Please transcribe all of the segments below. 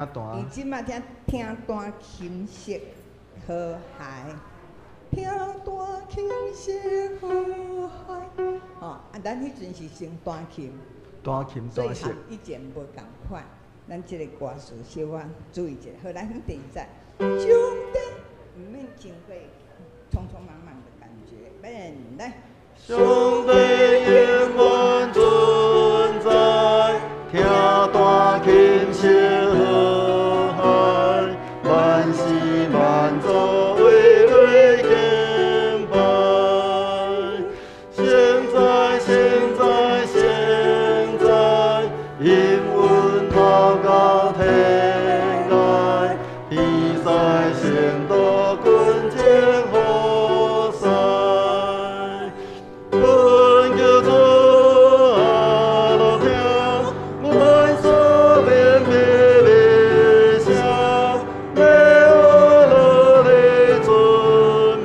彈。伊這馬聽聽彈琴瑟和諧，聽彈琴瑟和諧。吼，啊，咱彼陣是先彈琴，彈琴所以彈瑟和以前無仝款。咱這個歌詞小可注意一下。好，咱第二節，上帝毋免經過匆匆忙忙的感覺，免來。上帝永遠存在，聽彈琴瑟和諧，萬事萬族為你敬拜。現在現在現在，應允禱告天界，天使聖徒軍前服侍。懇求主阿樂聽，阮所勉勵的聲，要學你尊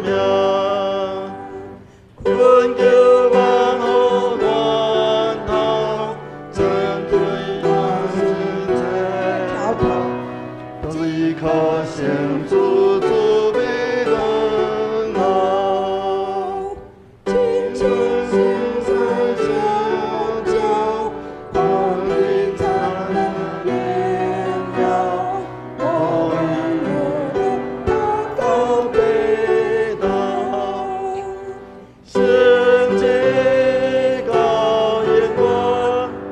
名。懇求萬福源頭，真對橋頭，依靠聖主慈悲仁愛。親像星星相照，光明燦爛榮耀，我願禱告悲禱，聖潔高榮光，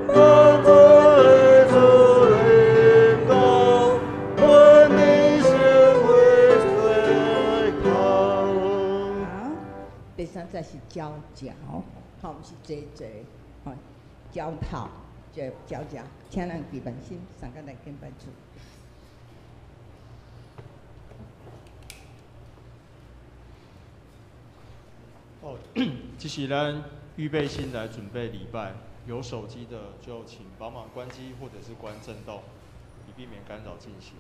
萬族的主榮光，願你成為最高。好，第三節是交腳，吼，毋是坐坐，吼，交頭，就交腳，請咱舉辦心，上個來敬拜主。哦，這是咱預備心來準備禮拜，有手機的就請幫忙關機或者是關震動，以避免干擾進行。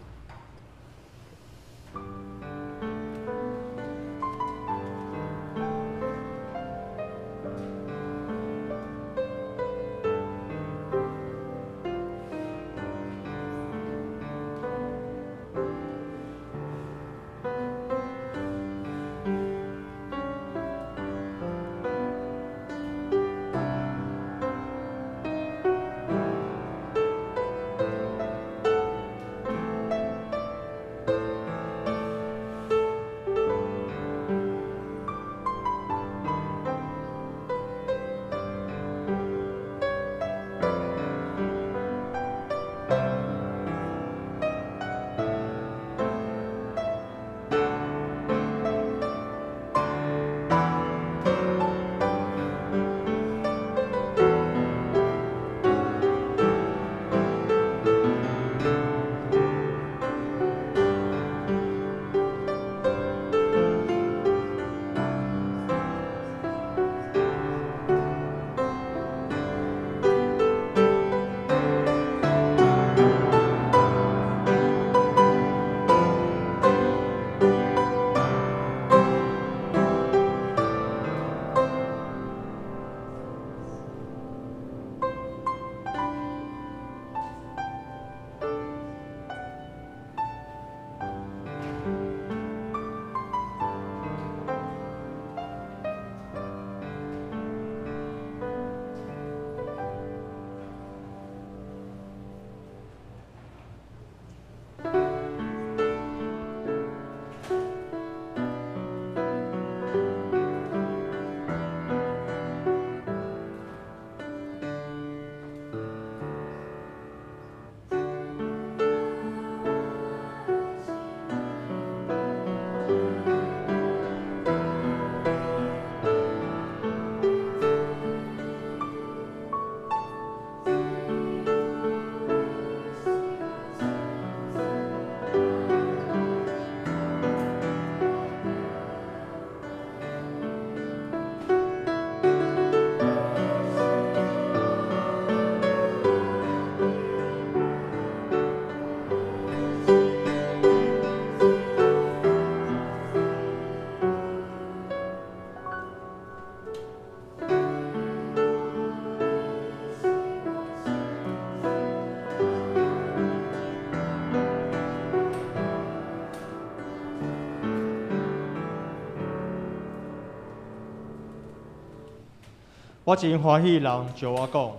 我真歡喜人招我講，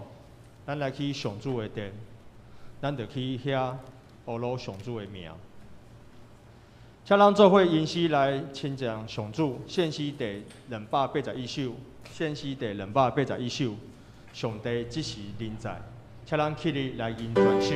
咱來去上主的殿，咱就去遐學魯上主的名。請咱做伙吟詩來稱讚上主，獻詩第281首，獻詩第281首，上帝這時臨在，請咱起立來吟全首。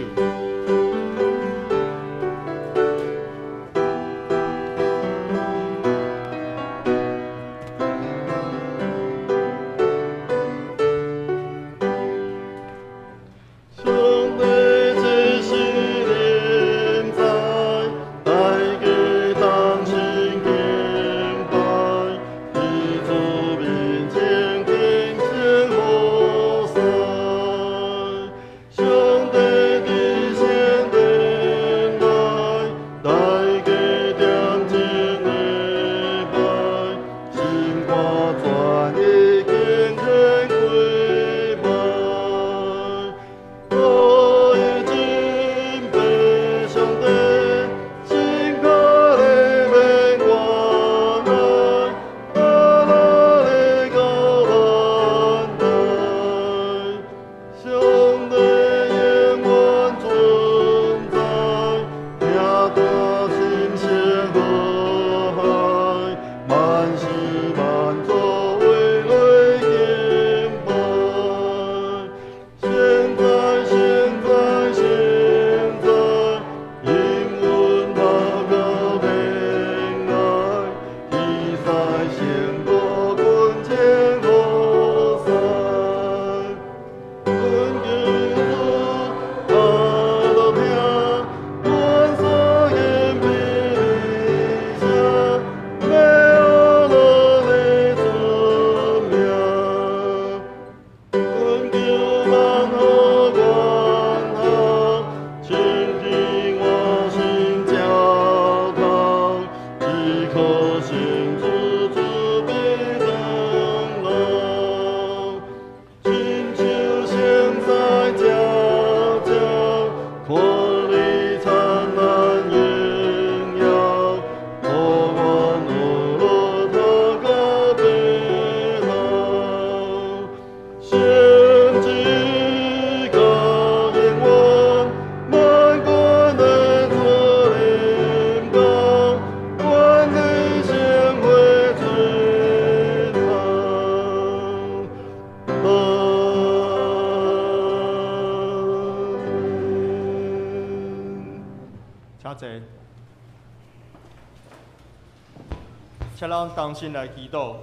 請咱同心來祈禱。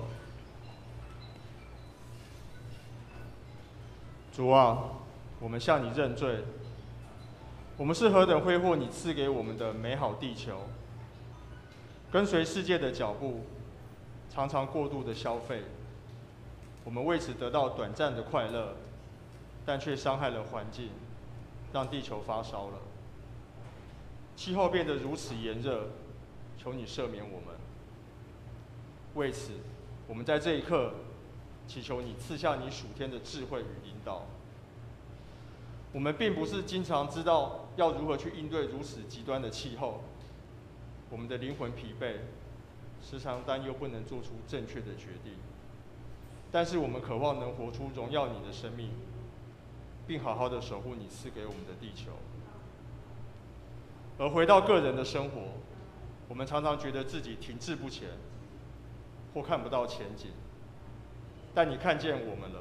主啊，我們向你認罪。我們是何等揮霍你賜給我們的美好地球，跟隨世界的腳步，常常過度的消費。我們為此得到短暫的快樂，但卻傷害了環境，讓地球發燒了。氣候變得如此炎熱，求你赦免我們。為此，我們在這一刻祈求你賜下你屬天的智慧與引導。我們並不是經常知道要如何去應對如此極端的氣候，我們的靈魂疲憊，時常擔憂不能做出正確的決定。但是我們渴望能活出榮耀你的生命，並好好的守護你賜給我們的地球。而回到個人的生活，我們常常覺得自己停滯不前，或看不到前景，但你看見我們了，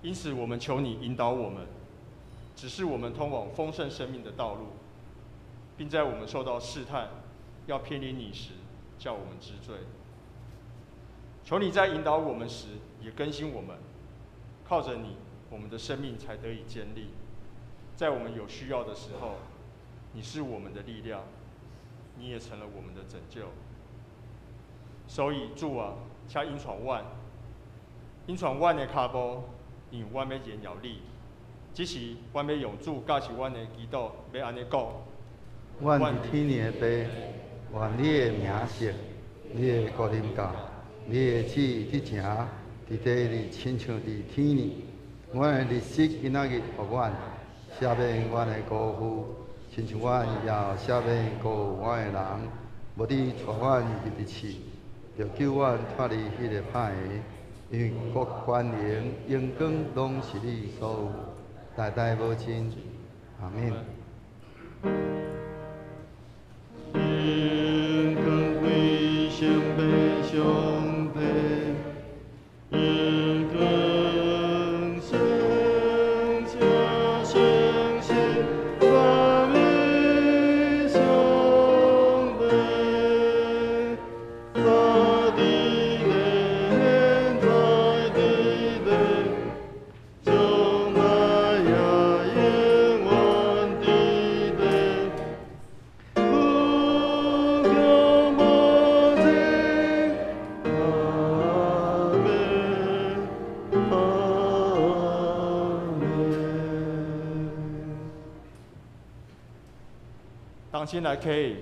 因此我們求你引導我們，指示我們通往豐盛生命的道路，並在我們受到試探要偏離你時，叫我們知罪。求你在引導我們時，也更新我們，靠着你，我們的生命才得以堅立。在我們有需要的時候，你是我們的力量，你也成了我們的拯救。所以主啊，請引帶阮，引帶阮的跤步，因為阮欲榮耀你。這時，阮欲用主教示阮的祈禱，欲按呢講。阮佇天的父，願你的名聖，你的國臨到，你的旨意執行，佇地裡親像佇天爾。阮的日食今仔日予阮，赦免阮的辜負，親像阮也赦免辜負阮的人。無你帶阮入去試，著救阮脫離彼个歹的。因為國權榮榮光攏是你所有，代代無盡。阿們。榮光歸聖父上帝，榮光聖者聖神三一上帝，在地咧，在地咧，將來也永遠佇咧。無窮無盡，阿們，阿們。同齊來啟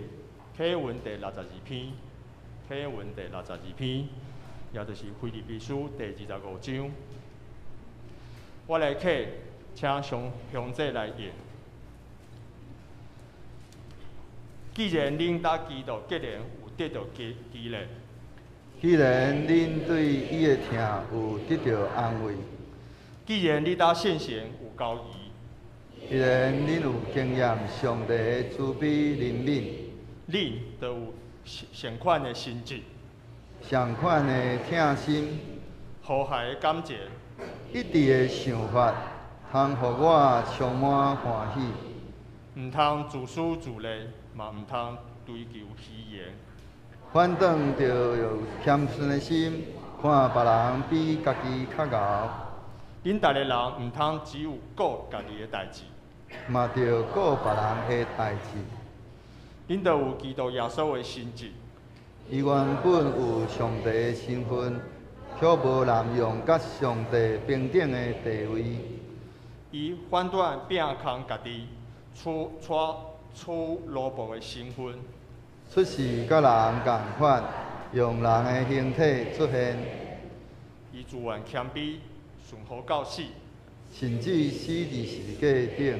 啟文第62篇，啟文第六十二篇，也就是腓立比書第25章。我來啟，請上鄉姐來譯。既然恁佮基督結連有得著激勵，既然恁對伊的疼有得著安慰，既然你佮聖神有交誼，既然恁有經驗上帝的慈悲憐憫，恁就有相款的心志，相款的疼心，和諧的感情，一致的想法，通予我充滿歡喜。毋通自私自利，嘛毋通追求虛榮。反轉著用謙遜的心，看別人比家己較𠢕。恁逐个人毋通只有顧家己的代誌，嘛著顧別人的代誌。恁著有基督耶穌的心志。伊原本有上帝的身份，卻無濫用佮上帝平等的地位。伊反轉摒空家己，取奴僕的身份，出世佮人仝款，用人的形體出現。伊自願謙卑，順服到死，甚至死佇十字架頂。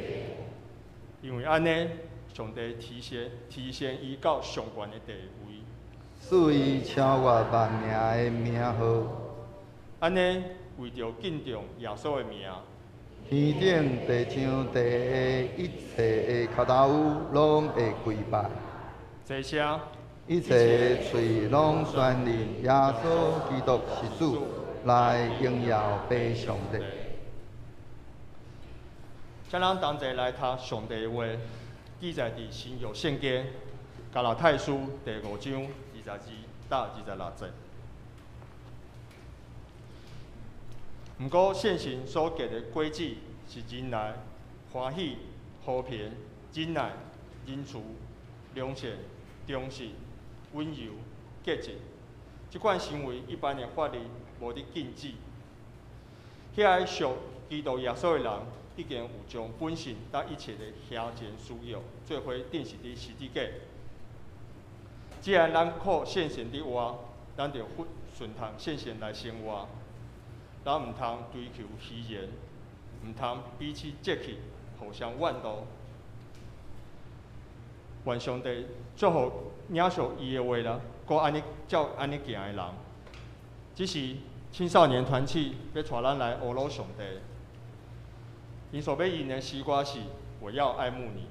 因為按呢，上帝提升伊到上懸的地位，賜伊超越萬名的名號。按呢，為著敬重耶穌的名，天頂地上地下一切的跤頭攏會跪拜，齊聲，一切的喙攏宣認耶穌基督是主，來榮耀父上帝。請咱同齊來讀上帝的話，記載佇新約聖經加拉太書第5章22到26節。毋過聖神所結的果子是仁愛、歡喜、和平、忍耐、仁慈、良善、忠實、溫柔、節制。這款行為一般的法律無佇禁止。遐个屬基督耶穌的人，已經有將本性佮一切的邪情私欲做伙釘死佇十字架。既然咱靠聖神佇活，咱就順從聖神來生活。咱毋通追求虛榮，毋通彼此爭氣，互相怨妒。願上帝祝福領受伊的話啦，閣按呢照按呢行的人。這是青少年團契欲帶咱來學魯上帝。𪜶所欲吟的詩歌是：我要愛慕你。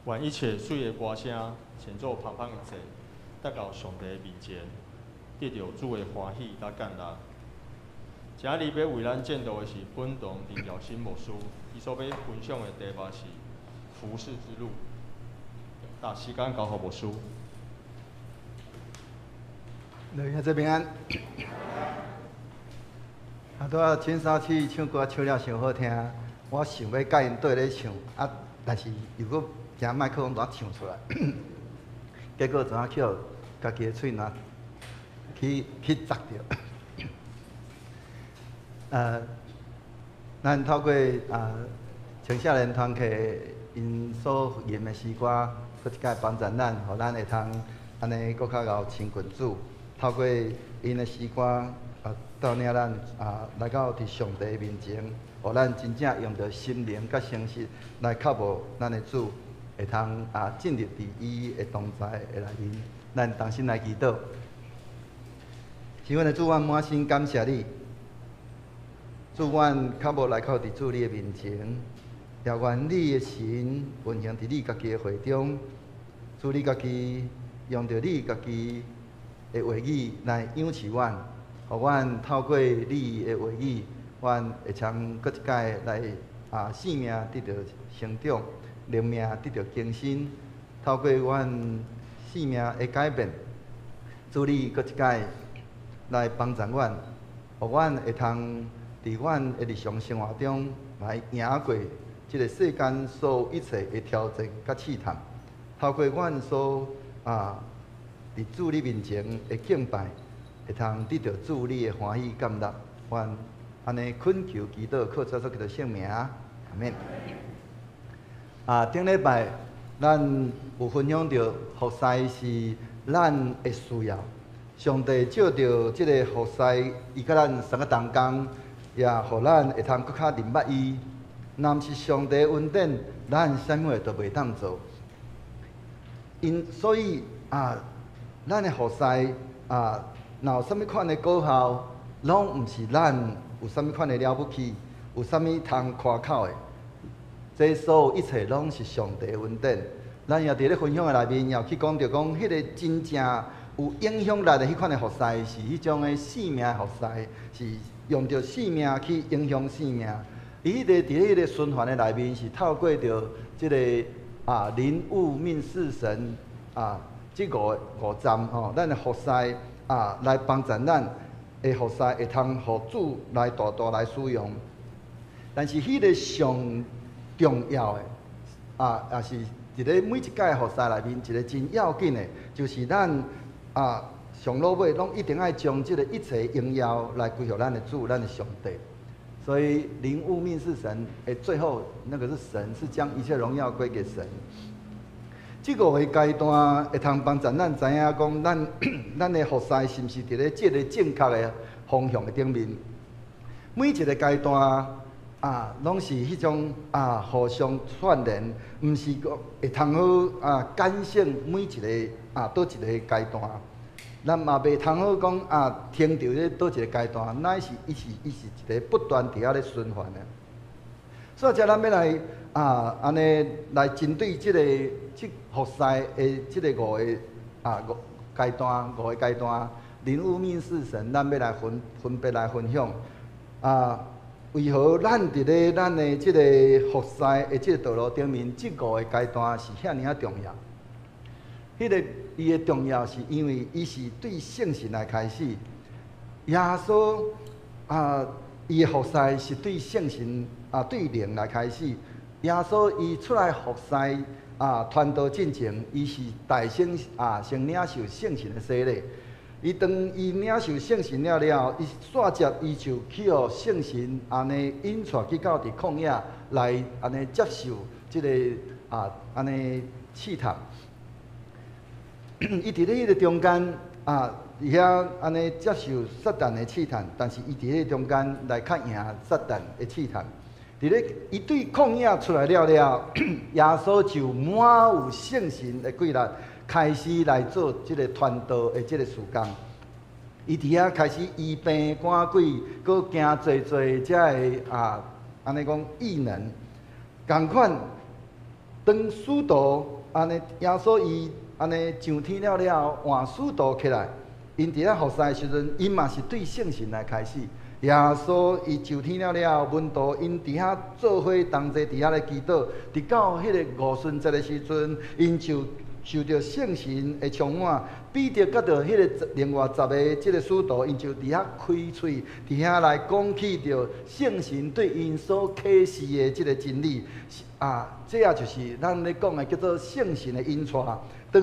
願一切媠的歌聲，親做芳芳的祭，帶到上帝面前，得著主的歡喜佮感恩。今仔日欲為咱證道的是本堂林耀新牧師，伊所欲分享的題目是服事之路。把時間交予牧師。來，這平安。啊，拄仔青少去唱歌唱了傷好聽，我想欲佮𪜶綴咧唱，啊，但是又閣驚麥克風拄仔唱出來，結果怎啊去予家己的喙瀾去砸著。咱透過啊青少年團契𪜶所吟的詩歌，閣一擺幫助咱，予咱會通按呢閣較𠢕親近主。透過𪜶的詩歌啊，帶領咱啊來到佇上帝面前，予咱真正用著心靈佮誠實來靠慕咱的主，會通啊進入佇伊的同在的內面。咱同心來祈禱。是阮的主，阮滿心感謝你。主，阮較無來到佇主你的面前，也願你的神運行佇你家己的會中。主你家己用著你家己的話語來養飼阮，予阮透過你的話語，阮會通閣一擺來啊生命得著成長，靈命得著更新。透過阮生命的改變，主你閣一擺來幫助阮，予阮會通佇阮的日常生活中來贏過這个世間所有一切的挑戰佮試探。透過阮所啊佇主你面前的敬拜，會通得著主你的歡喜感樂。阮按呢懇求祈禱，靠主耶穌基督聖名，阿們。啊，頂禮拜咱有分享著服侍是咱的需要。上帝藉著這个服侍，伊佮咱相佮同工，也予咱會通閣較認捌伊。若毋是上帝恩典，咱啥物都袂當做。因所以啊，咱的服侍啊，若有啥物款的果效，攏毋是咱有啥物款的了不起，有啥物通誇口的。這所有一切攏是上帝的恩典。咱也佇咧分享的內面，也有去講著講，彼个真正有影響力的彼款的服侍，是彼種的生命的服侍，是用著生命去影響生命。伊彼个佇彼个循環的內面，是透過著這个啊靈物命事神啊，這五站吼，咱的服侍啊來幫助咱的服侍會通予主來大大來使用。但是彼个上重要的啊，也是佇咧每一屆服侍內面一个真要緊的，就是咱啊上落尾攏一定愛將這个一切榮耀來歸予咱的主，咱的上帝。所以靈物命事神，最後那個是神，是將一切榮耀歸給神。這五个階段會通幫助咱知影講，咱的服侍是毋是佇咧這个正確的方向的頂面？每一个階段啊，攏是彼種啊互相串聯，毋是講會通好啊揀選每一个啊佗一个階段。咱嘛袂通好講啊停佇咧佗一个階段，乃是伊是一个不斷佇遐咧循環的。所以，遮咱欲來啊，按呢來針對這个這服侍的這个五階段，五个階段，靈物命事神，咱欲來分別來分享啊。為何咱佇咧咱的這个服侍的這个道路頂面，這五个階段是遐爾仔重要？彼个伊的重要是因為伊是對聖神來開始，耶穌啊，伊的服侍是對聖神啊，對靈來開始。耶穌伊出來服侍啊，傳道進前，伊是大先啊，先領受聖神的洗禮。伊當伊領受聖神了了後，伊煞接伊就去予聖神按呢引帶去到佇曠野來按呢接受這个啊按呢試探。伊佇咧彼个中間啊，佇遐按呢接受撒旦的試探，但是伊佇彼个中間來較贏撒旦的試探。佇咧伊對曠野出來了了，耶穌就滿有聖神的氣力，開始來做這个傳道的這个事工。伊佇遐開始醫病趕鬼，閣行濟濟遮个啊，按呢講異能。仝款，當使徒按呢耶穌伊按呢上天了了後，換使徒起來，𪜶佇遐服侍的時陣，𪜶嘛是對聖神來開始。耶穌伊上天了了後，門徒𪜶佇遐做伙同齊佇遐咧祈禱，直到彼个五旬節的時陣，𪜶就受著聖神的充滿。彼得佮著彼个另外十个這个使徒，𪜶就佇遐開喙，佇遐來講起著聖神對𪜶所啟示的這个真理。啊，這也就是咱咧講的叫做聖神的引帶。當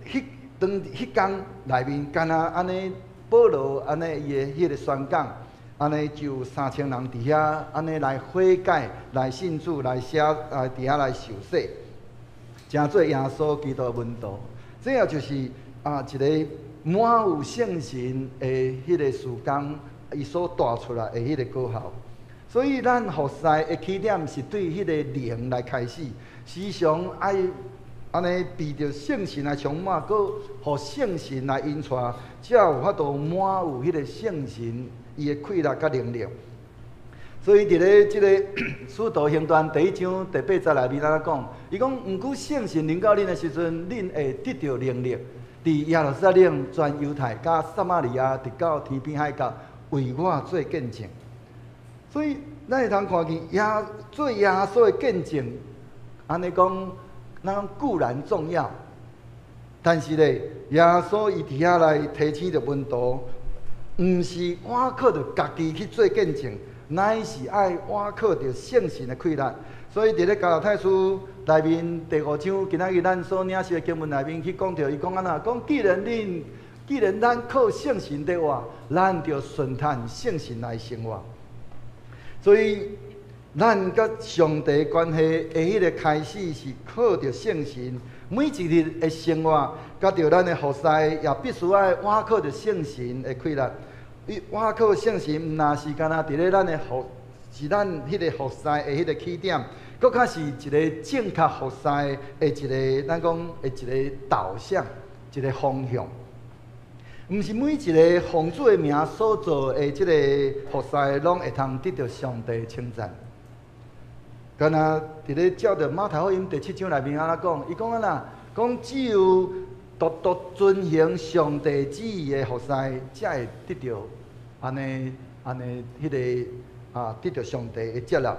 彼當彼工內面，敢若按呢保羅按呢伊的彼个宣講，按呢就3000人佇遐按呢來悔改、來信主、來寫啊佇遐來受洗，成做耶穌基督的門徒。這也就是啊一个滿有聖神的彼个事工，伊所帶出來的彼个果效。所以咱服侍的起點是對彼个靈來開始，時常愛按呢被著聖神來充滿，閣予聖神來引帶，才有法度滿有彼个聖神伊的氣力佮能力。所以佇咧這个《使徒行傳》第一章第八節內面按呢講，伊講：毋過聖神臨到恁的時陣，恁會得著能力，佇耶路撒冷、全猶太、佮撒瑪利亞，直到天邊海角，為我做見證。所以，咱會通看見耶做耶穌的見證，按呢講，咱講固然重要，但是咧，耶穌伊佇遐來提醒著門徒，毋是倚靠著家己去做見證，乃是愛倚靠著聖神的氣力。所以佇咧加拉太書內面第五章，今仔日咱所領受的經文內面去講著，伊講按怎？講既然咱靠聖神得活，咱就順趁聖神來生活。所以，咱佮上帝關係的彼个開始是靠著聖神。每一日的生活，佮著咱的服侍，也必須愛倚靠著聖神的氣力。伊倚靠聖神，毋若是干焦佇咧咱的服，是咱彼个服侍的彼个起點，閣較是一个正確服侍的一个，咱講的一個導向，一個方向。毋是每一个奉主的名所做的這个服侍，攏會通得著上帝稱讚。敢若佇咧照著馬太福音第七章內面按呢講，伊講按怎？講只有獨獨遵行上帝旨意的服侍，才會得著按呢按呢彼个啊，得著上帝的接納。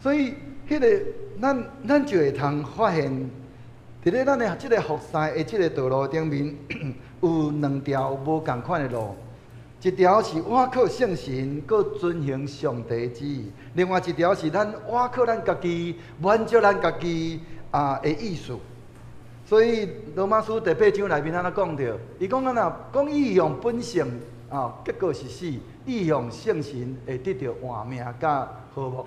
所以，彼个咱就會通發現，佇咧咱的這个服侍的這个道路頂面，有兩條無仝款的路。一條是倚靠聖神，閣遵行上帝旨意；另外一條是咱倚靠咱家己，滿足咱家己啊的意思。所以羅馬書第八章內面按呢講著，伊講按怎？講依向本性啊，結果是死；依向聖神會得著活命佮和睦。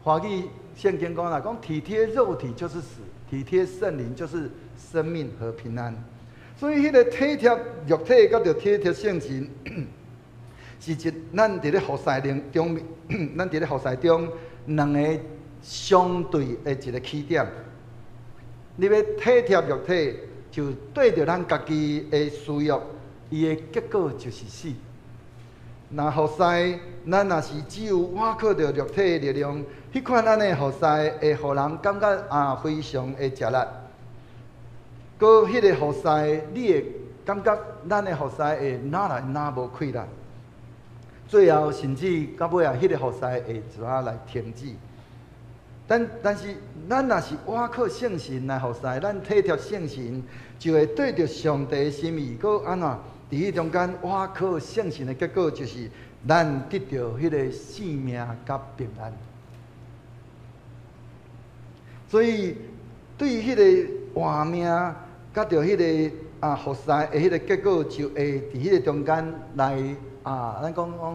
華語聖經講啦，講體貼肉體就是死，體貼聖靈就是生命和平安。所以，彼个體貼肉體，佮著體貼聖神，是一咱佇咧服侍中，咱佇咧服侍中兩个相對的一个起點。你欲體貼肉體，就對著咱家己的私欲，伊的結果就是死。若服侍，咱若是只有倚靠著肉體的力量，彼款按呢服侍會予人感覺啊非常的食力。閣彼个服侍，你會感覺咱的服侍會愈來愈無氣力，最後甚至到尾啊，彼个服侍會怎啊來停止。但是，咱若是倚靠聖神來服侍，咱體貼聖神，就會對著上帝的心意，閣按怎？佇彼中間倚靠聖神的結果，就是咱得著彼个生命佮平安。所以，對彼个活命，佮著彼个啊服侍的彼个結果，就會佇彼個中間來啊，咱講講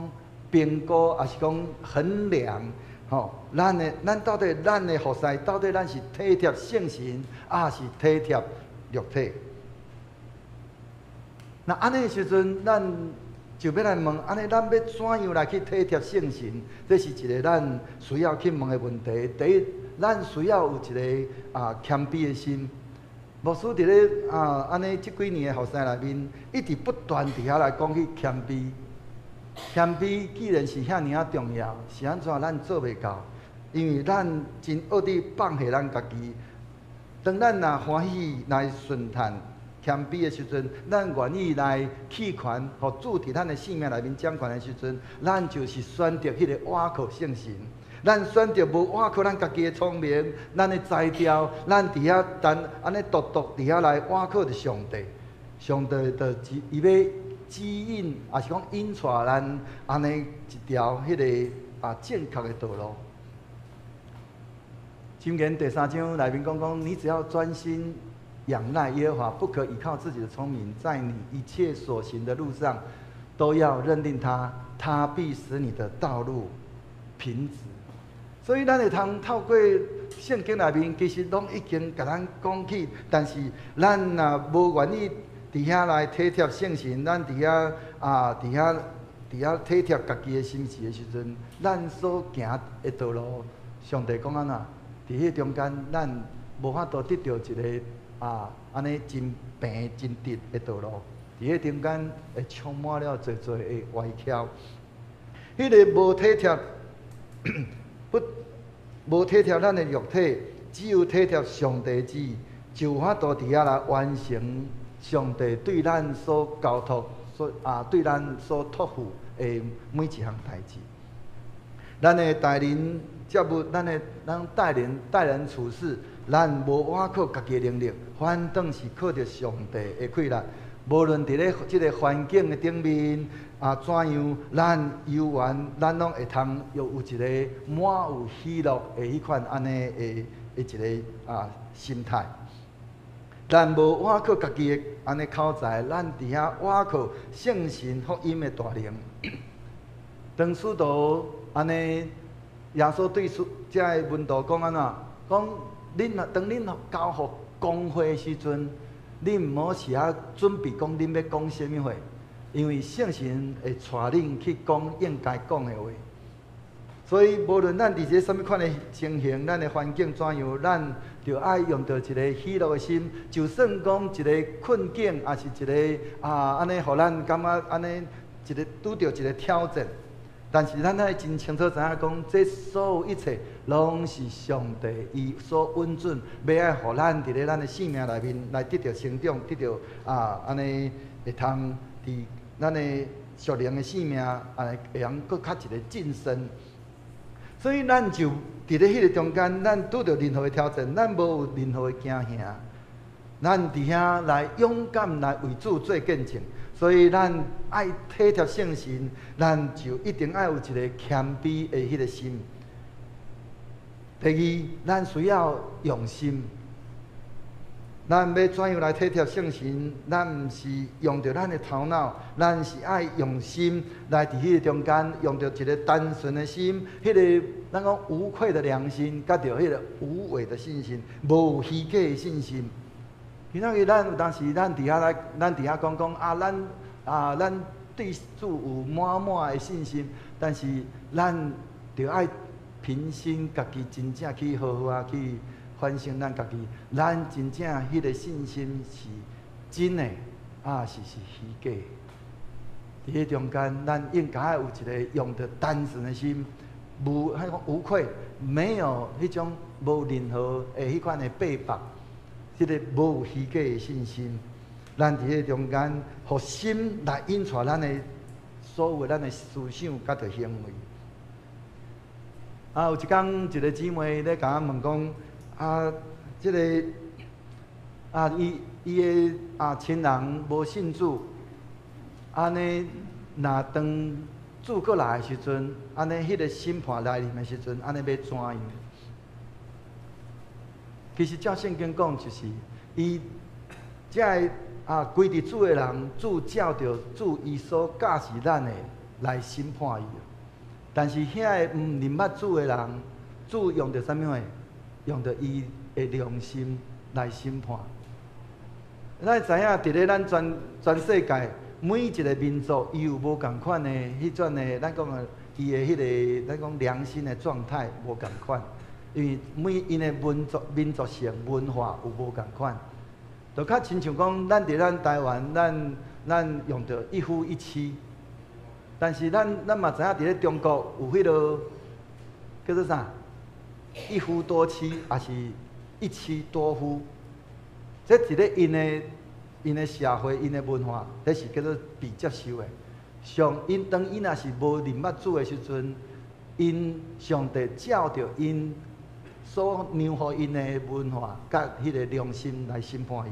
評估，抑是講衡量，吼，咱的咱到底咱的服侍到底咱是體貼聖神，抑是體貼肉體？若按呢時陣，咱就欲來問：按呢，咱欲怎樣來去體貼聖神？這是一个咱需要去問的問題。第一，咱需要有一个啊謙卑的心。牧師佇咧啊按呢這幾年的服侍內面，一直不斷佇遐來講起謙卑。謙卑既然是遐爾仔重要，是按怎咱做袂到？因為咱真惡佇放下咱家己。當咱若歡喜來順嘆謙卑的時陣，咱願意來棄權，予主佇咱的性命內面掌權的時陣，咱就是選擇彼個倚靠聖神。咱選擇無倚靠咱家己的聰明，咱的才調，咱佇遐單按呢獨獨佇遐來倚靠著上帝。上帝就指伊欲指引，抑是講引帶咱按呢一條彼個正確的道路。箴言第三章內面講講，你只要專心仰賴耶和華，不可倚靠自己的聰明，在你一切所行的路上，都要認定他，他必使你的道路平直。所以咱會通透過聖經內面，其實攏已經共咱講起，但是咱若無願意佇遐來體貼聖神，咱佇遐體貼家己的心志的時陣，咱所行的道路，上帝講按怎？佇彼中間，咱無法度得著一个按呢真平真直的道路。佇彼中間會充滿了濟濟的歪曲。彼个無體貼，不無體貼咱的肉體，只有體貼上帝旨意，就有法度佇遐來完成上帝對咱所交託、所對咱所託付的每一項代誌。咱的待人接物，咱的咱待人待人處事，咱無倚靠家己的能力，反轉是靠著上帝的氣力。無論佇咧這个環境的頂面怎樣，咱猶原咱攏會通有一个滿有喜樂的彼款按呢的一个心態。咱無倚靠家己的按呢口才，咱佇遐倚靠聖神福音的大能。當使徒按呢，耶穌對遮个門徒講按怎？講恁若當恁交予公會的時陣，恁毋好事先準備講恁欲講啥物話，因為聖神會帶恁去講應該講的話。所以無論咱佇這啥物款的情形，咱的環境怎樣，咱就愛用著一个喜樂的心。就算講一个困境，抑是一个按呢，予咱感覺按呢一个拄著一个挑戰，但是咱愛真清楚知影講，這所有一切攏是上帝伊所允准，欲愛予咱佇咧咱的性命內面來得著成長，得著按呢會通佇咱的屬靈的性命會用閣較一个進深。所以咱就佇咧彼个中間，咱拄著任何的挑戰，咱無有任何的驚嚇，咱佇遐來勇敢來為主做見證。所以咱愛體貼聖神，咱就一定愛有一个謙卑的彼个心。第二，咱需要用心。咱欲怎樣來體貼聖神？咱毋是用著咱的頭腦，咱是愛用心來佇彼個中間，用著一个單純的心，彼个咱講無愧的良心，佮著彼个無偽的信心，無虛假的信心。今仔日咱有當時，咱佇遐來，咱佇遐講講啊，咱對主有滿滿的信心，但是咱著愛憑心家己真正去好好仔去反省咱家己，咱真正彼个信心是真的，抑是虛假的？佇彼中間，咱應該有一个用著單純的心，無彼個無愧，沒有彼種無任何的彼款的背叛，這个無虛假的信心。咱佇彼個中間，予心來引帶咱的所有咱的思想佮著行為。有一工一个姊妹咧共我問講，這个伊伊的親人無信主，按呢若當主閣來的時陣，按呢彼個審判來臨的時陣，按呢欲怎樣？其實照聖經講，就是伊這个歸佇主的人，主照著主伊所教示咱的來審判伊。但是遐个毋認捌主的人，主用著啥物貨？用著伊的良心來審判。咱知影，佇咧咱全世界每一个民族，伊有無仝款的彼種的，咱講的伊的彼个，咱講良心的狀態無仝款，因為每𪜶的民族性文化有無仝款，就較親像講，咱佇咱台灣，咱用著一夫一妻，但是咱嘛知影佇咧中國有彼个叫做啥？一夫多妻，抑是一妻多夫。這佇咧𪜶的社會、𪜶的文化，這是叫做被接受的。上𪜶當𪜶若是無認捌主的時陣，𪜶上帝照著𪜶所讓予𪜶的文化佮彼个良心來審判𪜶。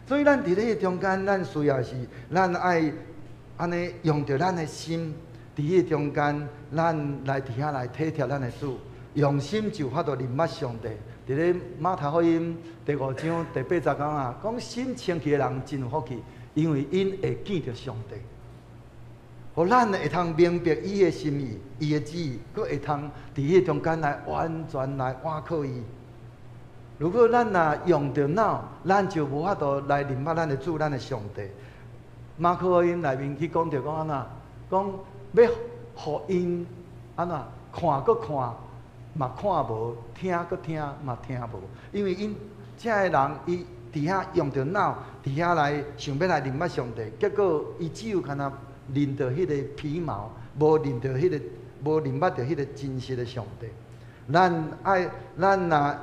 所以咱佇咧中間，咱需要是咱愛按呢用著咱的心，佇彼个中間，咱來佇遐來體貼咱的主，用心就有法度認捌上帝。佇咧馬太福音第五章第八節講啊，講心清氣的人真有福氣，因為𪜶會見著上帝。予咱會通明白伊的心意、伊的旨意，閣會通佇彼個中間來完全來倚靠伊。如果咱若用著腦，咱就無法度來認捌咱的主、咱的上帝。馬可福音內面去講著講按怎，講欲予𪜶按怎看閣看，嘛看無；聽閣聽，嘛聽無。因為𪜶這个人，伊佇遐用著腦，佇遐來想欲來認捌上帝，結果伊只有干焦認著彼個皮毛，無認著彼個，無認捌著彼個真實的上帝。咱愛，咱若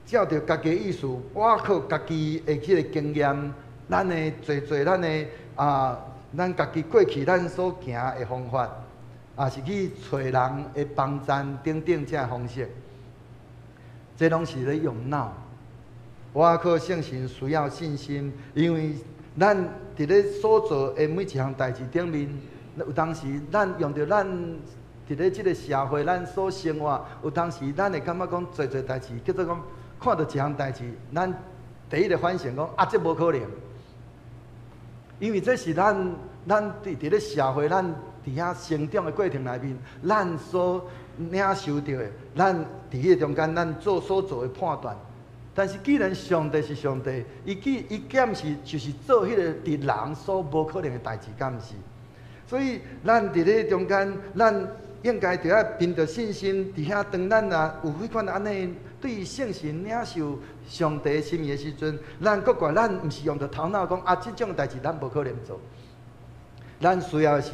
照著家己的意思，倚靠家己的彼個經驗，咱的濟濟，咱的啊，咱家己過去咱所行的方法，抑是去揣人的幫贊等等這方式，這攏是咧用腦。倚靠聖神需要信心，因為咱佇咧所做的每一項代誌頂面，有當時咱用著咱佇咧這个社會，咱所生活，有當時咱會感覺講濟濟代誌，叫做講看著一項代誌，咱第一个反省講啊，這無可能，因為這是咱佇咧社會，咱佇遐成長的過程內面，咱所領受著的，咱佇彼个中間，咱做所做的判斷。但是既然上帝是上帝，伊既伊敢是就是做彼個佇人所無可能的代誌，敢毋是？所以咱佇咧中間，咱應該著愛憑著信心，佇遐當咱若有彼款按呢對聖神領受上帝心意的時陣，咱閣怪咱毋是用著頭腦講啊，這種代誌咱無可能做。咱需要是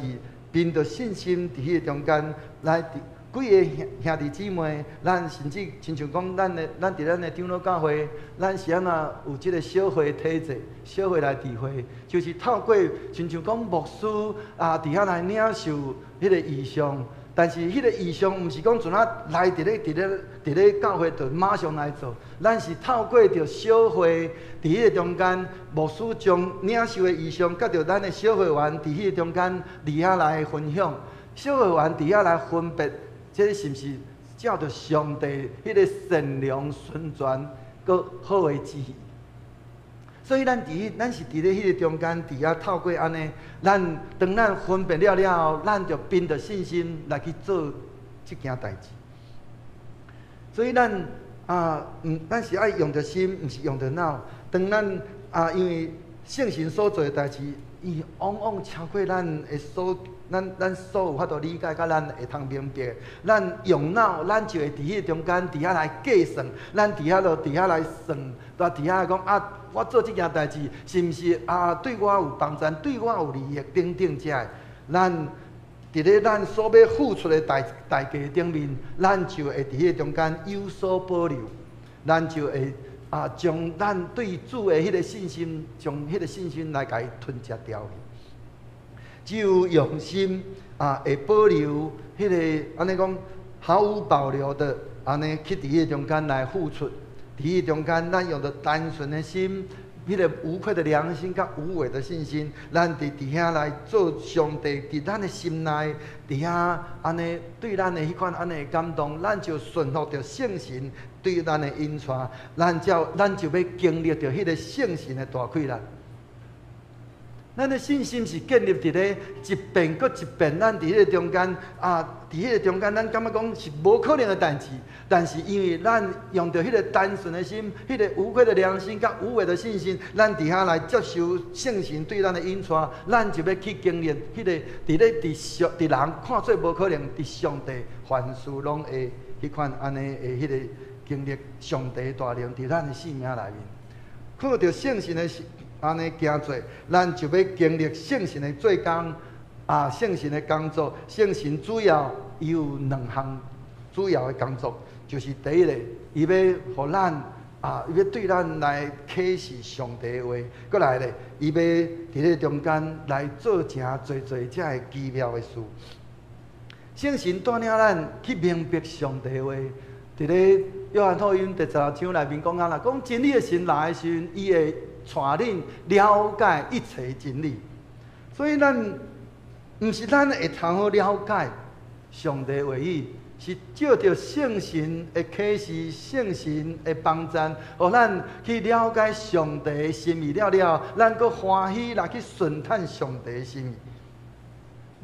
憑著信心佇彼個中間來。幾个兄弟姊妹，咱甚至親像講，咱佇咱的長老教會，咱是按怎有這个小會體制，小會來聚會，就是透過親像講牧師啊，佇遐來領受彼个異象，但是彼个異象毋是講陣仔來佇咧教會就馬上來做，咱是透過著小會佇彼个中間，牧師將領受的異象，佮著咱的小會員佇彼个中間佇遐來分享，小會員佇遐來分別。這是毋是照著上帝彼个善良、純全、閣好的旨意？所以咱佇咱是佇咧彼个中間，佇遐透過按呢，咱當咱分辨了了後，咱就憑著信心來去做這件代誌。所以咱啊，毋，咱是愛用著心，毋是用著腦。當咱啊，因為聖神所做的代誌，伊往往超過咱的所。咱所有法度理解，佮咱會通明白。咱用腦，咱就會佇彼个中間，佇遐來計算。咱佇遐就佇遐來算，佇遐講啊，我做這件代誌是毋是啊？對我有幫助，對我有利益等等這个。咱佇咧咱所欲付出的代價頂面，咱就會佇彼个中間有所保留。咱就會啊，將咱對主的彼个信心，將彼个信心來共伊吞食掉去。只有用心啊，會保留彼个按呢講毫無保留的按呢去佇彼个中間來付出，佇彼个中間，咱用著單純的心，彼个無愧的良心，佮無偽的信心，咱佇遐來做上帝佇咱的心內，佇遐按呢對咱的彼款按呢感動，咱就順服著聖神對咱的引帶，咱就欲經歷著彼个聖神的大氣力。咱的信心是建立佇咧一遍閣一遍，咱佇彼个中間啊，佇彼个中間，咱感覺講是無可能的代誌，但是因為咱用著彼个單純的心、彼个無愧的良心、佮無偽的信心，咱佇遐來接受聖神對咱的引帶，咱就欲去經歷彼个佇咧佇上佇人看做無可能，佇上帝凡事攏會彼款按呢的彼个經歷上帝大能佇咱的生命內面，靠著聖神的按呢行做，咱就欲經歷聖神的做工啊，聖神的工作。聖神主要伊有兩項主要的工作，就是第一个，伊欲予咱啊，伊欲對咱來啟示上帝的話；閣來咧，伊欲佇咧中間來做成濟濟遮个奇妙的事。聖神帶領咱去明白上帝的話。佇咧約翰福音第16章內面講啊啦，講真理的神來的時陣，伊會帶恁了解一切真理。所以咱毋是咱會通好了解上帝話語，是藉著聖神的啟示、聖神的幫贊，予咱去了解上帝的心意了了，咱閣歡喜來去順趁上帝的心意。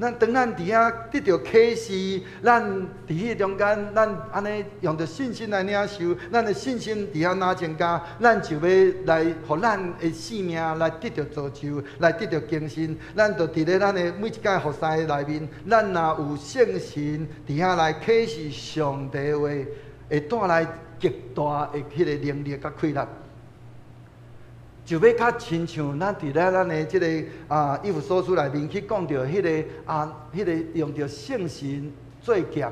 咱當咱佇遐得著啟示，咱佇彼个中間，咱按呢用著信心來領受，咱的信心佇遐若增加，咱就欲來予咱的生命來得著造就，來得著更新。咱就佇咧咱的每一屆服侍內面，咱若有聖神佇遐來啟示上帝的話，會帶來極大的彼个能力佮氣力。就欲較親像咱佇咧咱的這个以弗所書內面去講著彼个啊，彼个用著聖神做劍，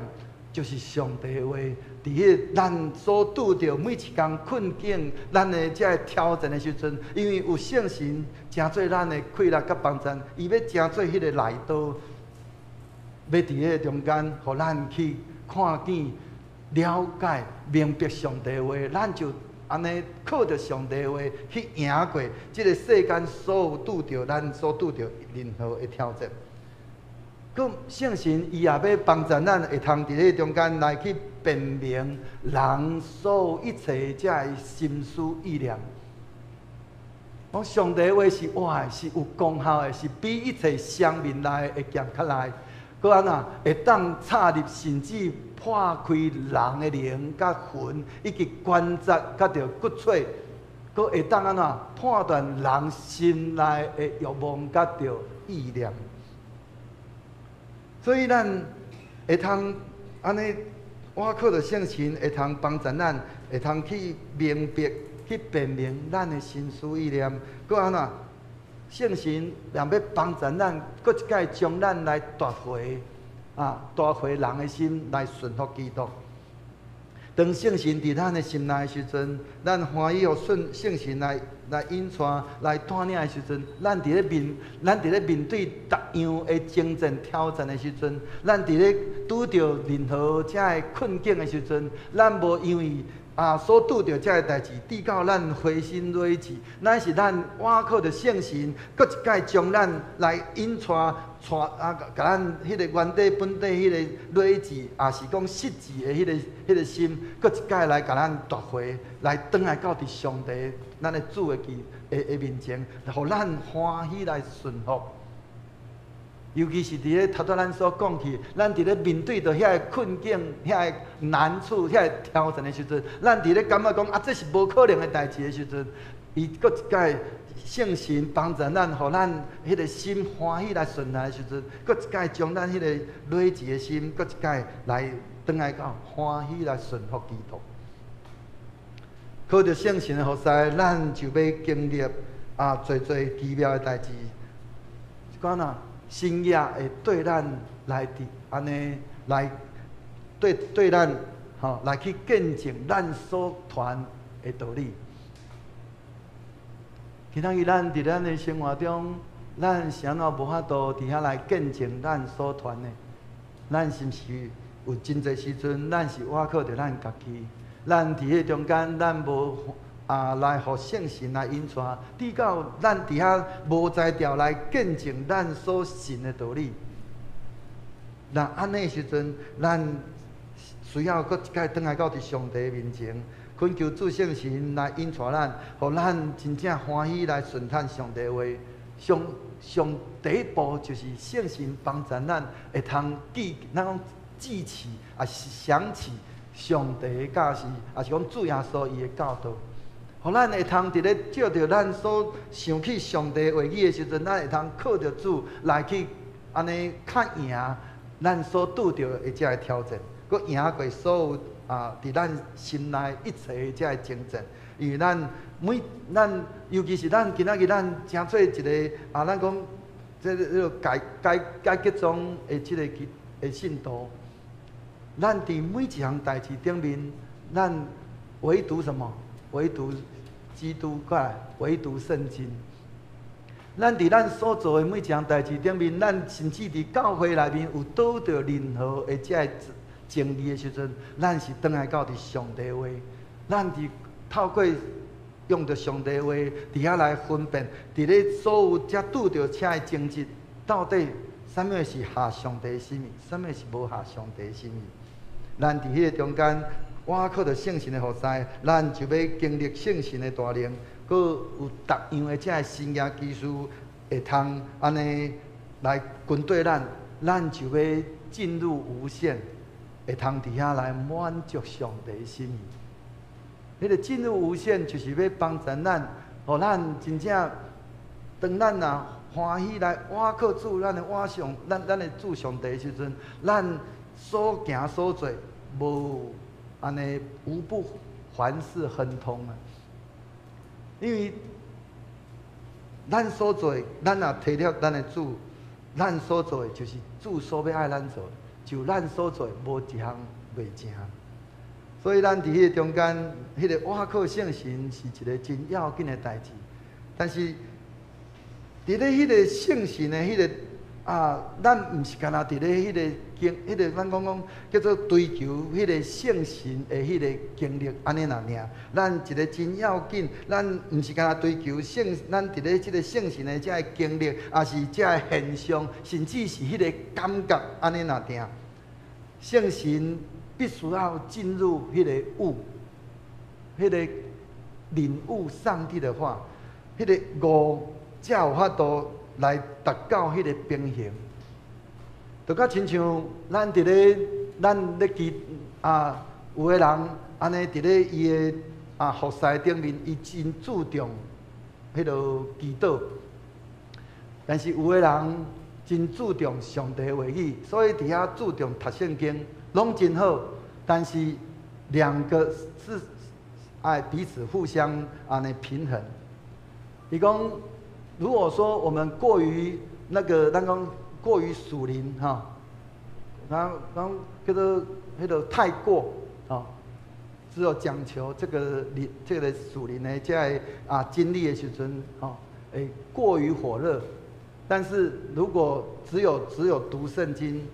就是上帝的話。佇彼个咱所拄著每一工困境，咱的這个挑戰的時陣，因為有聖神成做咱的氣力佮幫贊，伊欲成做彼个內刀，欲佇彼个中間，予咱去看見、了解、明白上帝的話，咱就按呢靠著上帝的話去贏過這个世間所有拄著咱所拄著任何的挑戰。閣聖神伊也欲幫助咱，會通佇咧中間來去辨明人所有一切這个心思意念。講上帝的話是活的，是有功效的，是比一切雙面來的劍較利。閣按怎會當插入，甚至破開人的靈佮魂，以及關節佮著骨髓，閣會當按怎判斷人心內的欲望佮著意念。所以咱會通按呢，倚靠著聖神會通幫助咱，會通去明白、去辨明咱的心思意念。閣按怎？聖神也欲幫助咱，閣一擺將咱來奪回，奪回人的心來順服基督。當聖神佇咱的心內的時陣，咱歡喜予聖神來引帶、來帶領的時陣，咱佇咧面對逐樣的爭戰挑戰的時陣，咱佇咧拄著任何遮个困境的時陣，咱無因為所拄著遮个代誌，致到咱灰心軟志，乃是咱倚靠著聖神，閣一擺將咱來引帶帶共咱彼个原底本底彼个軟志，抑是講失志的彼个心，閣一擺來共咱奪回，來轉來到佇上帝咱的主的基的的面前，予咱歡喜來順服。尤其是佇咧頭拄咱所講起，咱佇咧面對著遐个困境、遐个難處、遐个挑戰的時陣，咱佇咧感覺講啊，這是無可能的代誌的時陣，伊閣一擺聖神幫助咱，予咱彼个心歡喜來順來的時陣，閣一擺將咱彼个軟志的心，閣一擺來轉來到歡喜來順服基督。靠著聖神的服侍，咱就欲經歷濟濟奇妙的代誌。講啊，神也會對咱來佇按呢來對咱吼來去見證咱所傳的道理。今仔日咱佇咱的生活中，咱是按怎無法度佇遐來見證咱所傳的？咱是毋是有真濟時陣，咱是倚靠著咱家己？咱佇彼中間，咱無來予聖神來引帶，致到咱佇遐無才調來見證咱所信的道理。若按呢時陣，咱需要閣一擺轉來到佇上帝面前，懇求主聖神來引帶咱，予咱真正歡喜來順趁上帝話。上上第一步就是聖神幫助咱會通記，咱講記起，抑是想起上帝的教示，抑是講主耶穌伊的教導。予咱會通佇咧藉著咱所想起上帝話語的時陣，咱會通靠著主來去按呢較贏咱所拄著的這个挑戰，閣贏過所有佇咱心內一切這个爭戰。因為咱每咱尤其是咱今仔日咱成做一个咱講這个改革宗的這个的信徒，咱佇每一項代誌頂面，咱唯獨什麼？唯獨基督，過來，唯獨聖經。咱佇咱所做的每一項代誌頂面，咱甚至佇教會內面有拄著任何的這个爭議的時陣，咱是轉來到佇上帝話，咱佇透過用著上帝話佇遐來分辨，佇咧所有遮拄著遮的爭執，到底啥物是合上帝心意，啥物是無合上帝心意？咱佇彼個中間，倚靠著聖神的服侍，咱就欲經歷聖神的大能，閣有逐樣的遮个神蹟奇事會通按呢來跟綴咱，咱就欲進入無限，會通佇遐來滿足上帝心意。彼個進入無限，就是欲幫助咱，予咱真正當咱若歡喜來倚靠主，咱的倚上，咱的主上帝的時陣，咱所行所做，無按呢無不凡事亨通啊！因為咱所做的，咱若提了咱的主，咱所做的就是主所欲愛咱做，就咱所做的無一項袂成。所以咱佇彼個中間，彼個倚靠聖神是一個真要緊的代誌。但是佇咧彼個聖神的彼個啊，咱毋是干焦佇咧彼個經，彼個咱講講叫做追求彼個聖神的彼個經歷，按呢爾。咱一個真要緊，咱毋是干焦追求聖，咱佇咧這個聖神的這个經歷，抑是這个現象，甚至是彼個感覺，按呢爾。聖神必須要進入彼個悟，彼個領悟上帝的話，彼個悟才有法度來達到彼個平衡。就較親像咱佇咧咱咧祈啊，有的人按呢佇咧伊的啊服侍頂面，伊真注重彼个祈禱，但是有的人真注重上帝話語，所以佇遐注重讀聖經，攏真好。但是兩個是愛彼此互相按呢平衡。伊講，如果說我們過於那個，咱講過於屬靈哈，然後講叫做彼個太過啊，只有講求這個靈，這個屬靈的這个啊經歷的時陣，吼，會過於火熱。但是如果只有讀聖經，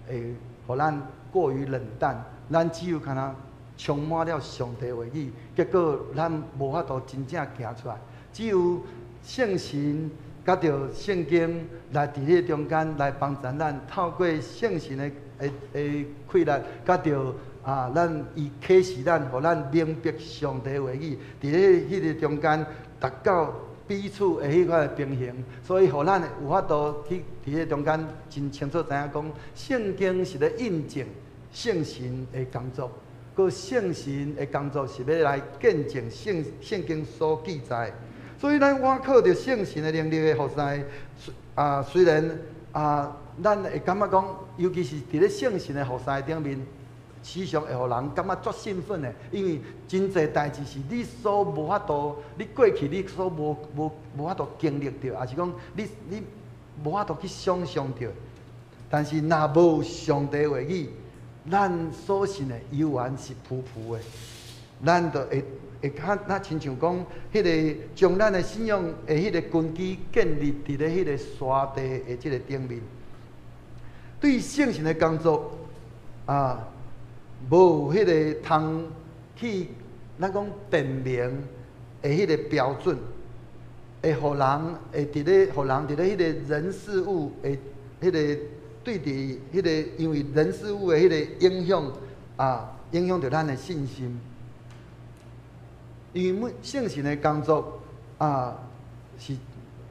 會予咱過於冷淡，咱只有敢若充滿了上帝話語，結果咱無法度真正行出來。只有聖神佮著聖經來佇彼個中間來幫助咱，透過聖神的氣力，佮著啊，咱伊啟示咱，予咱明白上帝話語，佇咧彼個中間達到彼此的彼款的平衡，所以予咱有法度去佇彼個中間真清楚知影講，聖經是咧印證聖神的工作，閣聖神的工作是欲來見證聖經所記載。所以咱倚靠著聖神的能力的服侍，啊，雖然啊，咱會感覺講，尤其是佇咧聖神的服侍頂面，時常會予人感覺足興奮的，因為真濟代誌是你所無法度，你過去你所無法度經歷著，抑是講你無法度去想像著。但是若無上帝話語，咱所信的猶原是浮浮的，咱就會較若親像講，彼個將咱的信仰的彼個根基建立佇咧彼個沙地的這个頂面。對聖神的工作啊，無彼個通去咱講辨明的彼個標準，會予人會佇咧，予人佇咧彼個人事物的彼個對佇彼個因為人事物的彼個影響啊，影響著咱的信心。因為每聖神的工作啊，是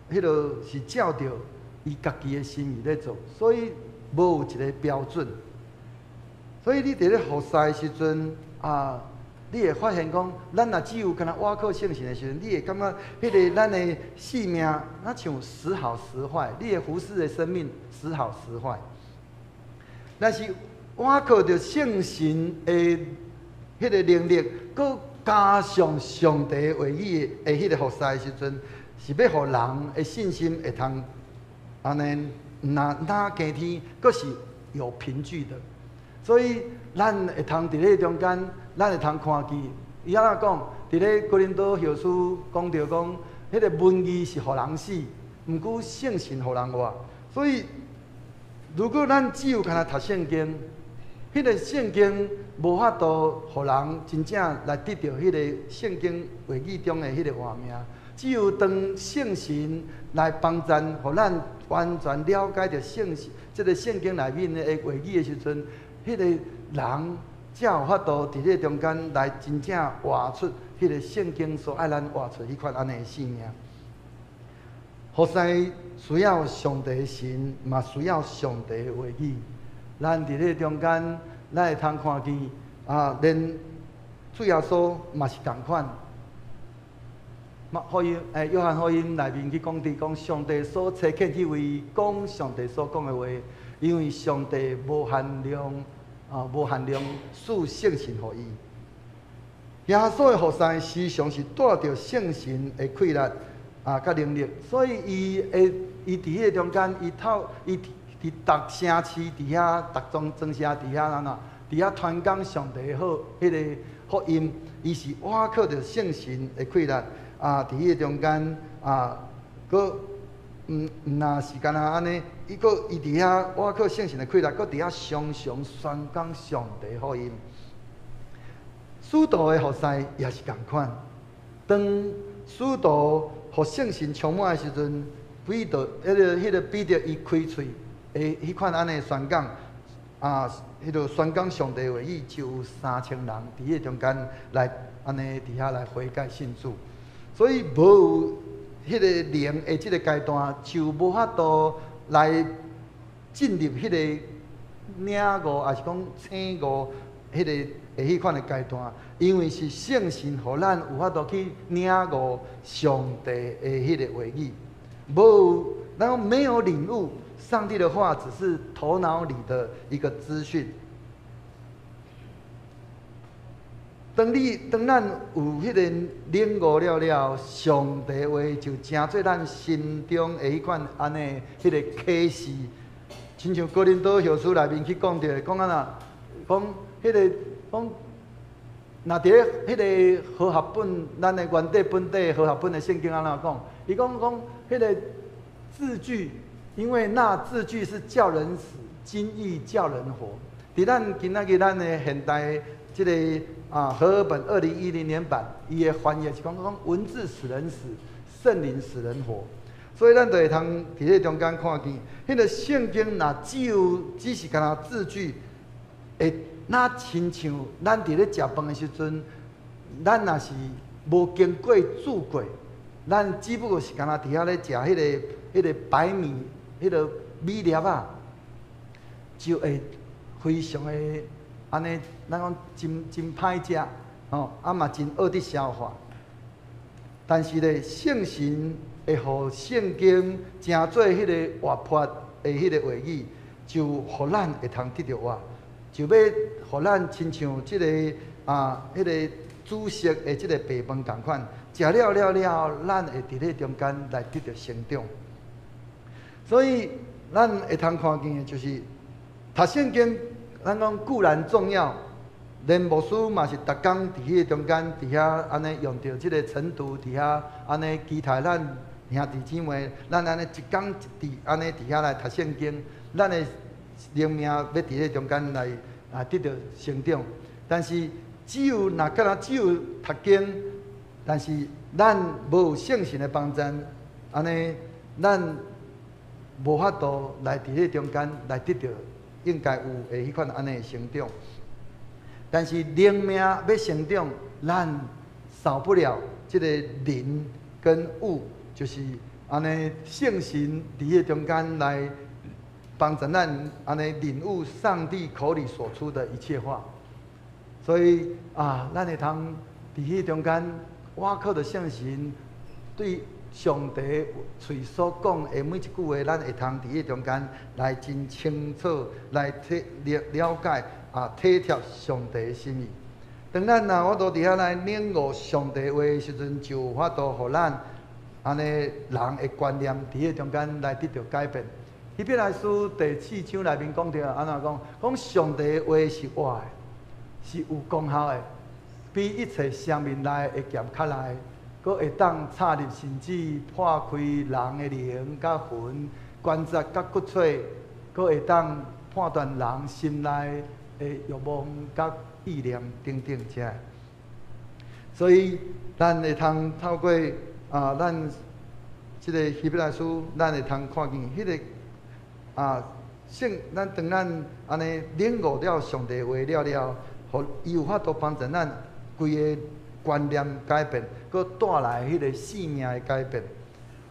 彼個是照著伊家己的心意咧做，所以無有一個標準。所以你佇咧服侍的時陣啊，你會發現講，咱若只有干焦倚靠聖神的時陣，你會感覺彼個咱的性命，若像時好時壞，你的服侍的生命時好時壞。但是倚靠著聖神的彼個能力，閣加上上帝話語的彼個服侍的時陣，是欲予人的信心會通按呢，若若加添，閣是有憑據的。所以咱會通佇咧中間，咱會通看見，伊按怎講？佇咧哥林多後書講著講，彼個文字是予人死，毋過聖神予人活。所以，如果咱只有干焦讀聖經，彼個聖經無法度予人真正來得著彼個聖經話語中的彼個活命。只有當聖神來幫贊，予咱完全了解著聖這個聖經內面的話語的時陣，彼個人才有法度佇這中間來真正活出彼個聖經所愛咱活出彼款按呢的生命。服侍需要上帝的神，嘛需要上帝的話語。咱佇這中間，咱會通看見啊，連主耶穌嘛是仝款。福音，約翰福音內面去講佇講上帝所差遣彼位講上帝所講的話，因為上帝無限量啊，無限量賜聖神予伊。耶穌的服侍時常是帶著聖神的氣力啊，佮能力，所以伊會伊佇彼个中間，伊透伊佇逐城市佇遐，逐莊莊城佇遐按怎，佇遐傳講上帝好彼个福音，伊是倚靠著聖神的氣力啊，佇彼個中間啊，閣毋毋若是干焦按呢，伊閣伊佇遐倚靠聖神的氣力，閣佇遐常常宣講上帝福音。使徒的服侍也是仝款，當使徒予聖神充滿的時陣，彼得彼個彼得伊開喙的彼款按呢宣講啊，彼個宣講上帝話語，就有3000人佇彼個中間來按呢佇遐來悔改信主。所以無有彼個靈的這個階段，就無法度來進入彼個領悟，抑是講醒悟彼個的彼款的階段，因為是聖神予咱有法度去領悟上帝的彼個話語。無，咱講沒有領悟上帝的話，只是頭腦裡的一個資訊。當你當咱有彼個領悟了了，上帝話就成做咱心中的彼款按呢彼個啟示。親像哥林多後書內面去講著，講按怎，講彼個講，若佇咧彼個和合本，咱的原底本底和合本的聖經按怎講？伊講講彼個字句，因為那字句是叫人死，經意叫人活。佇咱今仔日咱的現代這個啊和合本2010年版，伊的翻譯是講講文字使人死，聖靈使人活。所以咱就會通佇這中間看見，彼個聖經若只有只是干焦字句，會若親像咱佇咧食飯的時陣，咱若是無經過煮過，咱只不過是干焦佇遐咧食彼個白米，彼個米粒仔，就會非常的按呢，咱講真真歹食，吼，啊嘛真惡得消化。但是咧，聖神會予聖經成做彼個活潑的彼個話語，就予咱會通得著活，就欲予咱親像這个啊，彼个煮熟的這个白飯仝款，食了了了，咱會佇咧中間來得著成長。所以，咱會通看見的就是讀聖經，咱講固然重要，連牧師嘛是逐工佇彼個中間，佇遐按呢用著這个晨讀，佇遐按呢期待咱兄弟姊妹，咱按呢一工一字按呢佇遐來讀聖經，咱的靈命欲佇咧中間來啊得著成長。但是只有若干焦只有讀經，但是咱無有聖神的幫贊，按呢咱無法度來佇咧中間來得著應該有的彼款按呢的成長。但是靈命欲成長，咱少不了這个靈跟物，就是按呢聖神佇彼個中間來幫助咱按呢領悟上帝口裡所出的一切話。所以啊，咱會通佇彼中間，倚靠著聖神對上帝喙所講的每一句話，咱會通佇彼中間來真清楚來體了了解啊，體貼上帝的心意。當咱若有法度佇遐來領悟上帝話的時陣，就有法度予咱按呢人的觀念佇彼中間來得著改變。希伯來書第四章內面講著按怎講？講上帝的話是活的，是有功效的，比一切雙面來的劍較利，閣會當插入甚至破開人的靈佮魂、關節佮骨髓，閣會當判斷人心內的欲望佮意念等等這。所以，咱會通透過啊，咱這个希伯來書，咱會通看見彼个啊聖，咱當咱按呢領悟了上帝話了了，予伊有法度幫助咱規个觀念改變，閣帶來彼个生命的改變。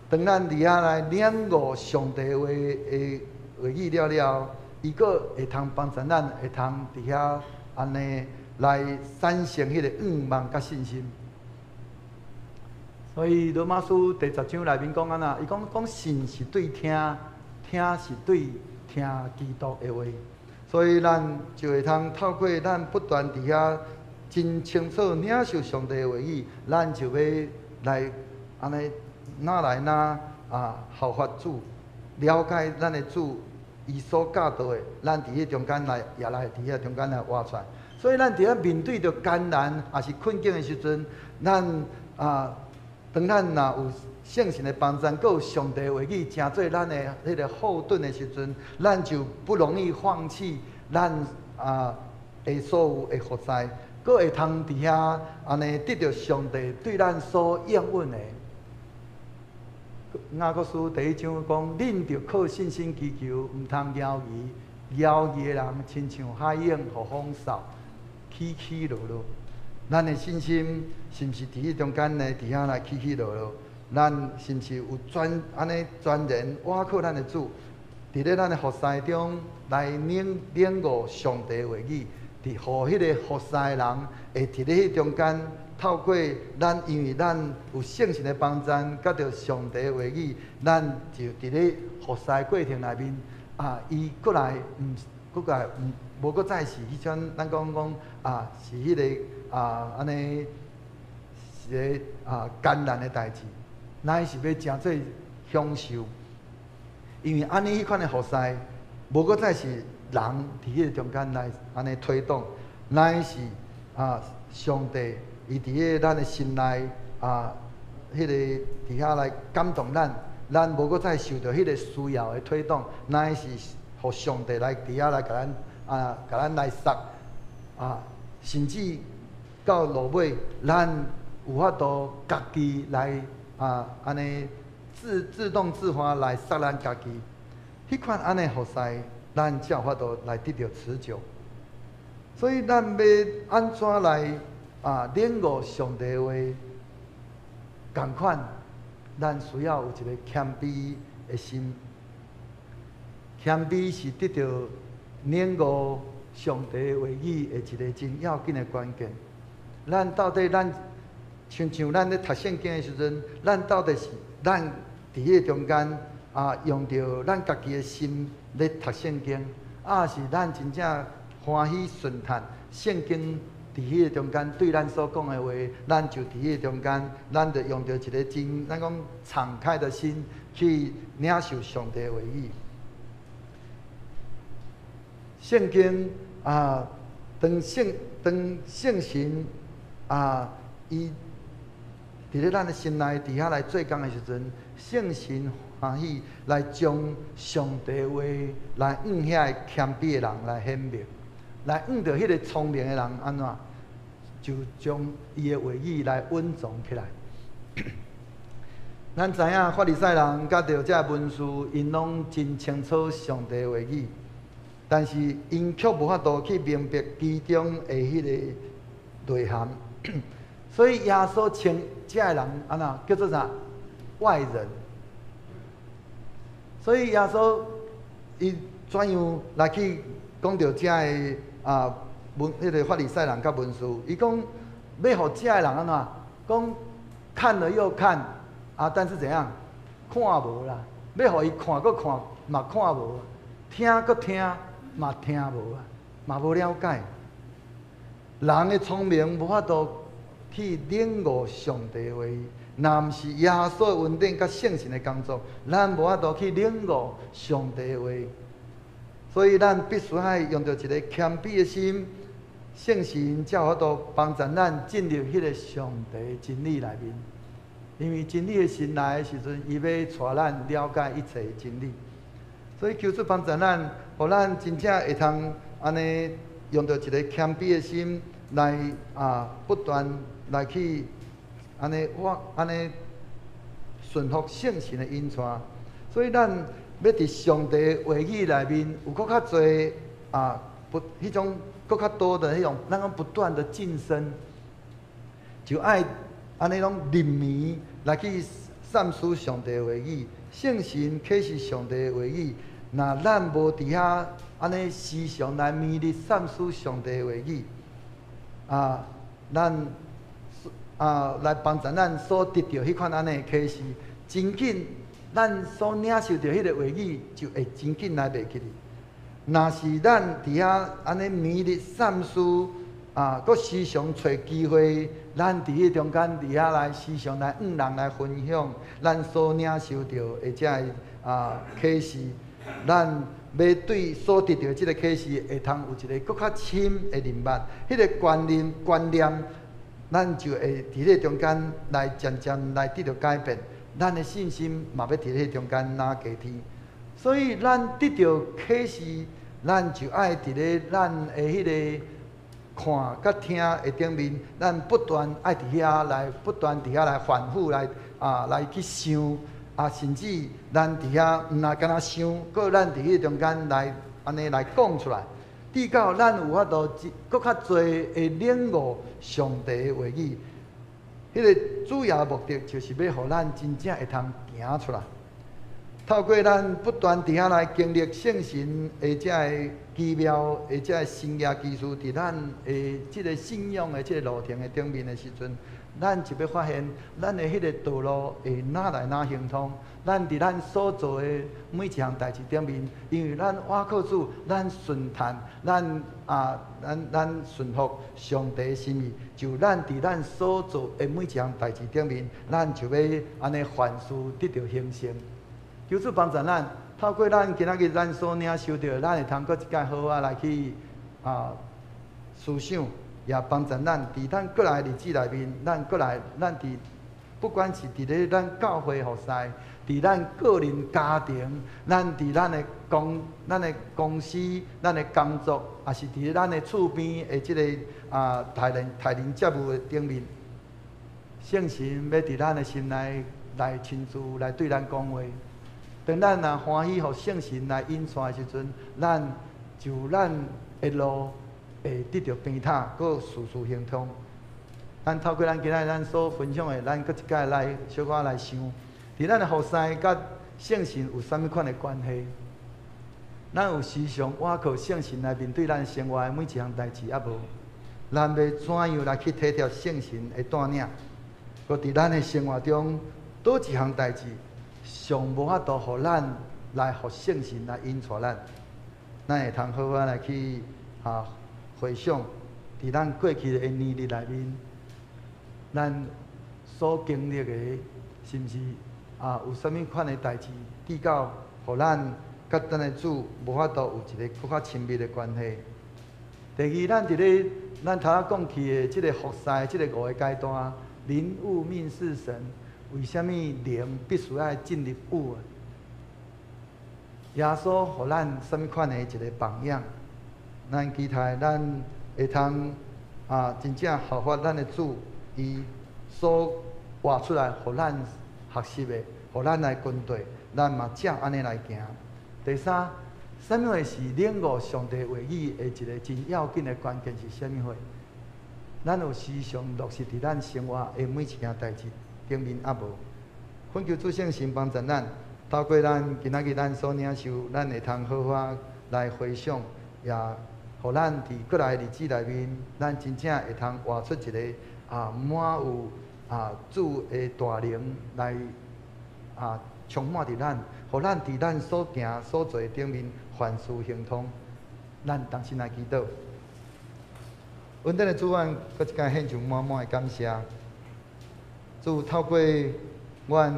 當咱佇遐來領悟上帝話的話語了了，伊閣會通幫助咱，會通佇遐按呢來產生彼個向望佮信心。所以羅馬書第十章內面講按怎，伊講講信是對聽，聽是對聽基督的話。所以咱就會通透過咱不斷佇遐真清楚領受上帝的話語，咱就欲來按呢，愈來愈啊效法主，了解咱的主伊所教導的，咱佇彼中間來，也來佇遐中間來活出來。所以咱佇遐面對著艱難抑是困境的時陣，咱啊，當咱若有聖神的幫助，閣有上帝話語成做咱的彼个後盾的時陣，咱就不容易放棄咱啊的所有的服侍，閣會通佇遐按呢得著上帝對咱所應允的。雅各書第一章講，恁著靠信心祈求，毋通猶豫。猶豫的人親像海湧，予風掃，起起落落。咱的信心是毋是佇彼中間呢？佇遐來起起落落？咱是毋是有全按呢全然倚靠咱的主，佇咧咱的服侍中來領領悟上帝話語，佇予彼个服侍的人會佇咧彼中間透過咱，因為咱有聖神的幫助，佮著上帝的話語，咱就佇咧服侍過程內面啊，伊閣來毋閣來毋無閣再是彼種咱講講啊，是彼个啊按呢是个啊艱難的代誌，乃是欲成做享受，因為按呢彼款的服侍，無閣再是人佇彼个中間來按呢推動，乃是啊上帝伊佇彼個咱的心內啊，彼个佇遐來感動咱，咱無閣再受著彼个需要的推動，乃是予上帝來佇遐來共咱啊，共咱來捒啊，甚至到落尾，咱有法度家己來啊，按呢自自動自發來捒咱家己，彼款按呢服侍，咱才有法度來得著持久。所以咱欲按怎來啊領悟上帝話？仝款，咱需要有一個謙卑的心。謙卑是得著領悟上帝話語的一個真要緊的關鍵。咱到底咱親像咱咧讀聖經的時陣，咱到底是咱佇彼個中間啊，用著咱家己的心咧讀聖經，抑是咱真正歡喜順讀聖經佇彼個中間對咱所講的話，咱就佇彼個中間，咱就用著一個真咱講敞開的心去領受上帝的話語。聖經啊，當聖當聖神啊，伊佇咧咱的心內佇遐來做工的時陣，聖神歡喜來將上帝話來向遐個謙卑的人來顯明，來向著彼个聰明的人按怎，就將伊的話語來隱藏起來。咱知影法利賽人佮著這文士，𪜶攏真清楚上帝話語，但是𪜶卻無法度去明白其中的彼个內涵。所以耶穌稱這个人按怎叫做啥？外人。所以耶穌伊怎樣來去講著這个啊文彼个法利賽人佮文士？伊講欲予這个人按怎？講看了又看啊，但是怎樣？看無啦，欲予伊看閣看嘛看無，聽閣聽嘛聽無啊，嘛無了解。人的聰明無法度去領悟上帝話，若毋是耶穌的恩典佮聖神的工作，咱無法度去領悟上帝的話。所以咱必須愛用著一个謙卑的心，聖神才有法度幫助咱進入彼个上帝的真理內面。因為真理的神來的時陣，伊欲帶咱了解一切的真理。所以求主幫助咱，予咱真正會通按呢用著一个謙卑的心來不斷來去按呢我按呢順服聖神的引帶。所以咱欲佇上帝的話語內面有閣較濟不彼種閣較多的彼種，咱講不斷的進深，就愛按呢攏入迷來去散思上帝的話語，聖神啟示上帝的話語。若咱無佇遐按呢時常來迷日散思上帝的話語，咱來幫助咱所得著彼款按呢啟示，真緊咱所領受著彼个話語就會真緊來袂記得。若是咱佇遐按呢迷日散思，閣時常揣機會，咱佇彼中間佇遐來時常來向人來分享咱所領受著的這个啟示，咱欲對所得著這个啟示會通有一个閣較深的認捌，彼个觀念，咱就會佇彼中間來漸漸來得著改變，咱的信心嘛欲佇彼中間來加添。所以咱得著啟示，咱就愛佇咧咱的彼个看佮聽的頂面，咱不斷愛佇遐來，不斷佇遐來反覆來來去想，甚至咱佇遐毋若干焦想，閣咱佇彼中間來按呢來講出來，直到咱有法度閣較濟會領悟上帝的話語。彼个主要目的就是欲予咱真正會通行出來。透過咱不斷佇遐來經歷聖神的這个奇妙的這个神蹟奇事，佇咱的這个信仰的這个路程的頂面的時陣，咱就欲發現，咱的彼个道路會愈來愈亨通。咱佇咱所做的每一項代誌頂面，因為咱倚靠主，咱順趁，咱順服上帝的心意，就咱佇咱所做的每一項代誌頂面，咱就欲按呢凡事得著興盛。求主幫助咱，透過咱今仔日咱所領受著，咱會通閣一擺好好來去思想，也幫助咱佇咱過來的日子內面，咱過來，咱佇不管是佇咧咱教會服侍，佇咱個人家庭，咱佇咱的公司、咱的工作，抑是佇咧咱的厝邊的這个待人接物的頂面，聖神欲佇咱的心內來親自來對咱講話。當咱若歡喜予聖神來引帶的時陣，咱就咱的路會得著平坦，閣事事亨通。咱透過咱今仔咱所分享的，咱閣一擺來小可來想，佇咱的服侍佮聖神有啥物款的關係？咱有時常倚靠聖神來面對咱生活的每一項代誌，抑無？咱欲怎樣來去體貼聖神的帶領？閣佇咱的生活中，佗一項代誌上無法度予咱來予聖神來引帶咱，咱會通好好來去回想，佇咱過去的年日內面，咱所經歷的，是毋是有啥物款的代誌，直到予咱佮咱的主無法度有一个閣較親密的關係。第二，咱佇咧咱頭仔講起的這个服侍，這个五个階段，靈悟命是神。為啥物靈必須愛進入物？耶穌予咱啥物款的一个榜樣？咱期待咱會通真正效法咱的主，伊所活出來，予咱學習的，予咱來跟綴，咱嘛照按呢來行。第三，啥物貨是領悟上帝話語的一个真要緊的關鍵是啥物貨？咱有時常落實佇咱生活的每一件代誌頂面抑無？懇求主聖神幫助咱，透過咱今仔日咱所領受，咱會通好好來回想，也予咱佇過來的日子內面，咱真正會通活出一個滿有主的大能來充滿佇咱，予咱佇咱所行所做頂面凡事亨通。咱同心來祈禱。恩典的主，阮閣一擺獻上滿滿的感謝。主透過阮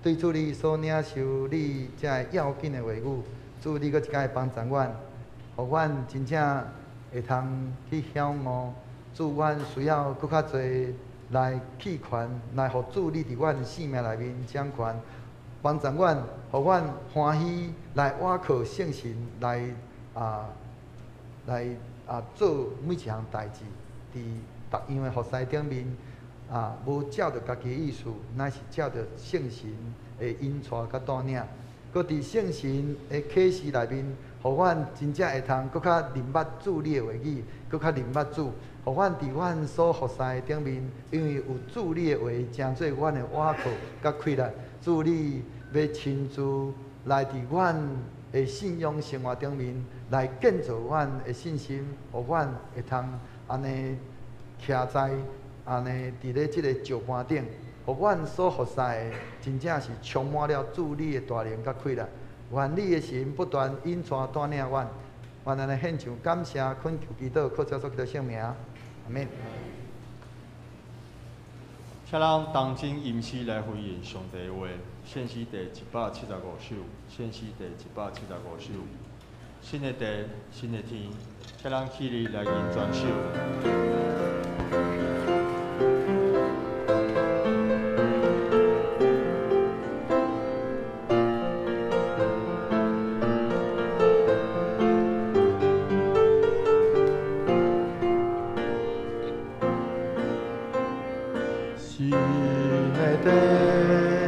對主你所領受你這个要緊的話語，主你閣一擺幫助阮，予阮真正會通去曉悟。主，阮需要閣較濟來棄權，來予主你佇阮生命內面掌權，幫助阮，予阮歡喜來倚靠聖神來做每一項代誌，佇逐樣的服侍頂面啊，無照著家己的意思，乃是照著聖神的引帶佮帶領。閣佇聖神的啟示內面，予阮真正會通閣較認捌主你的話語，閣較認捌主，予阮佇阮所服侍的頂面，因為有主你的話，成做阮的倚靠佮氣力。主你欲親自來佇阮的信仰生活頂面，來建造阮的信心，予阮會通按呢徛在按呢佇咧這个石盤頂，予阮所服侍的真正是充滿了主你的大能佮氣力。願你的神不斷引帶帶領阮，阮按呢獻上感謝，懇求祈禱，靠主耶穌基督聖名，阿們。請咱同聲吟詩來回應上帝話，獻詩第175首，獻詩第175首。新的地，新的天，請咱起立來吟全首。新的地，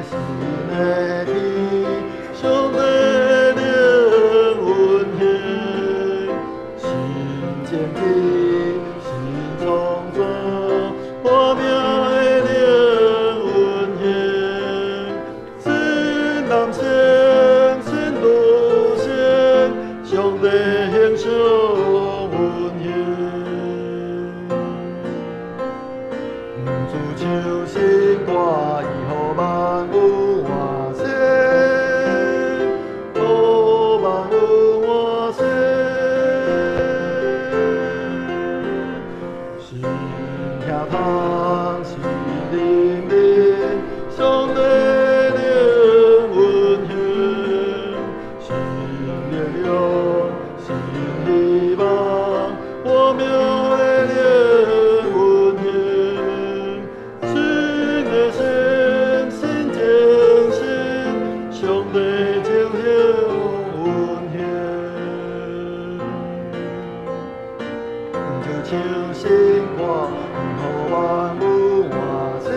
新的天，上帝灵运行，新天地，新创造，活命的灵运行，新男性，新女性，上帝形象运行。主唱新歌，伊予万有换新，予万有换新。新天堂，新人民，上帝灵运行，新力量，新希望，活命的灵运行。新的心，新精神，上帝情形运行。就唱新歌，予万有换新，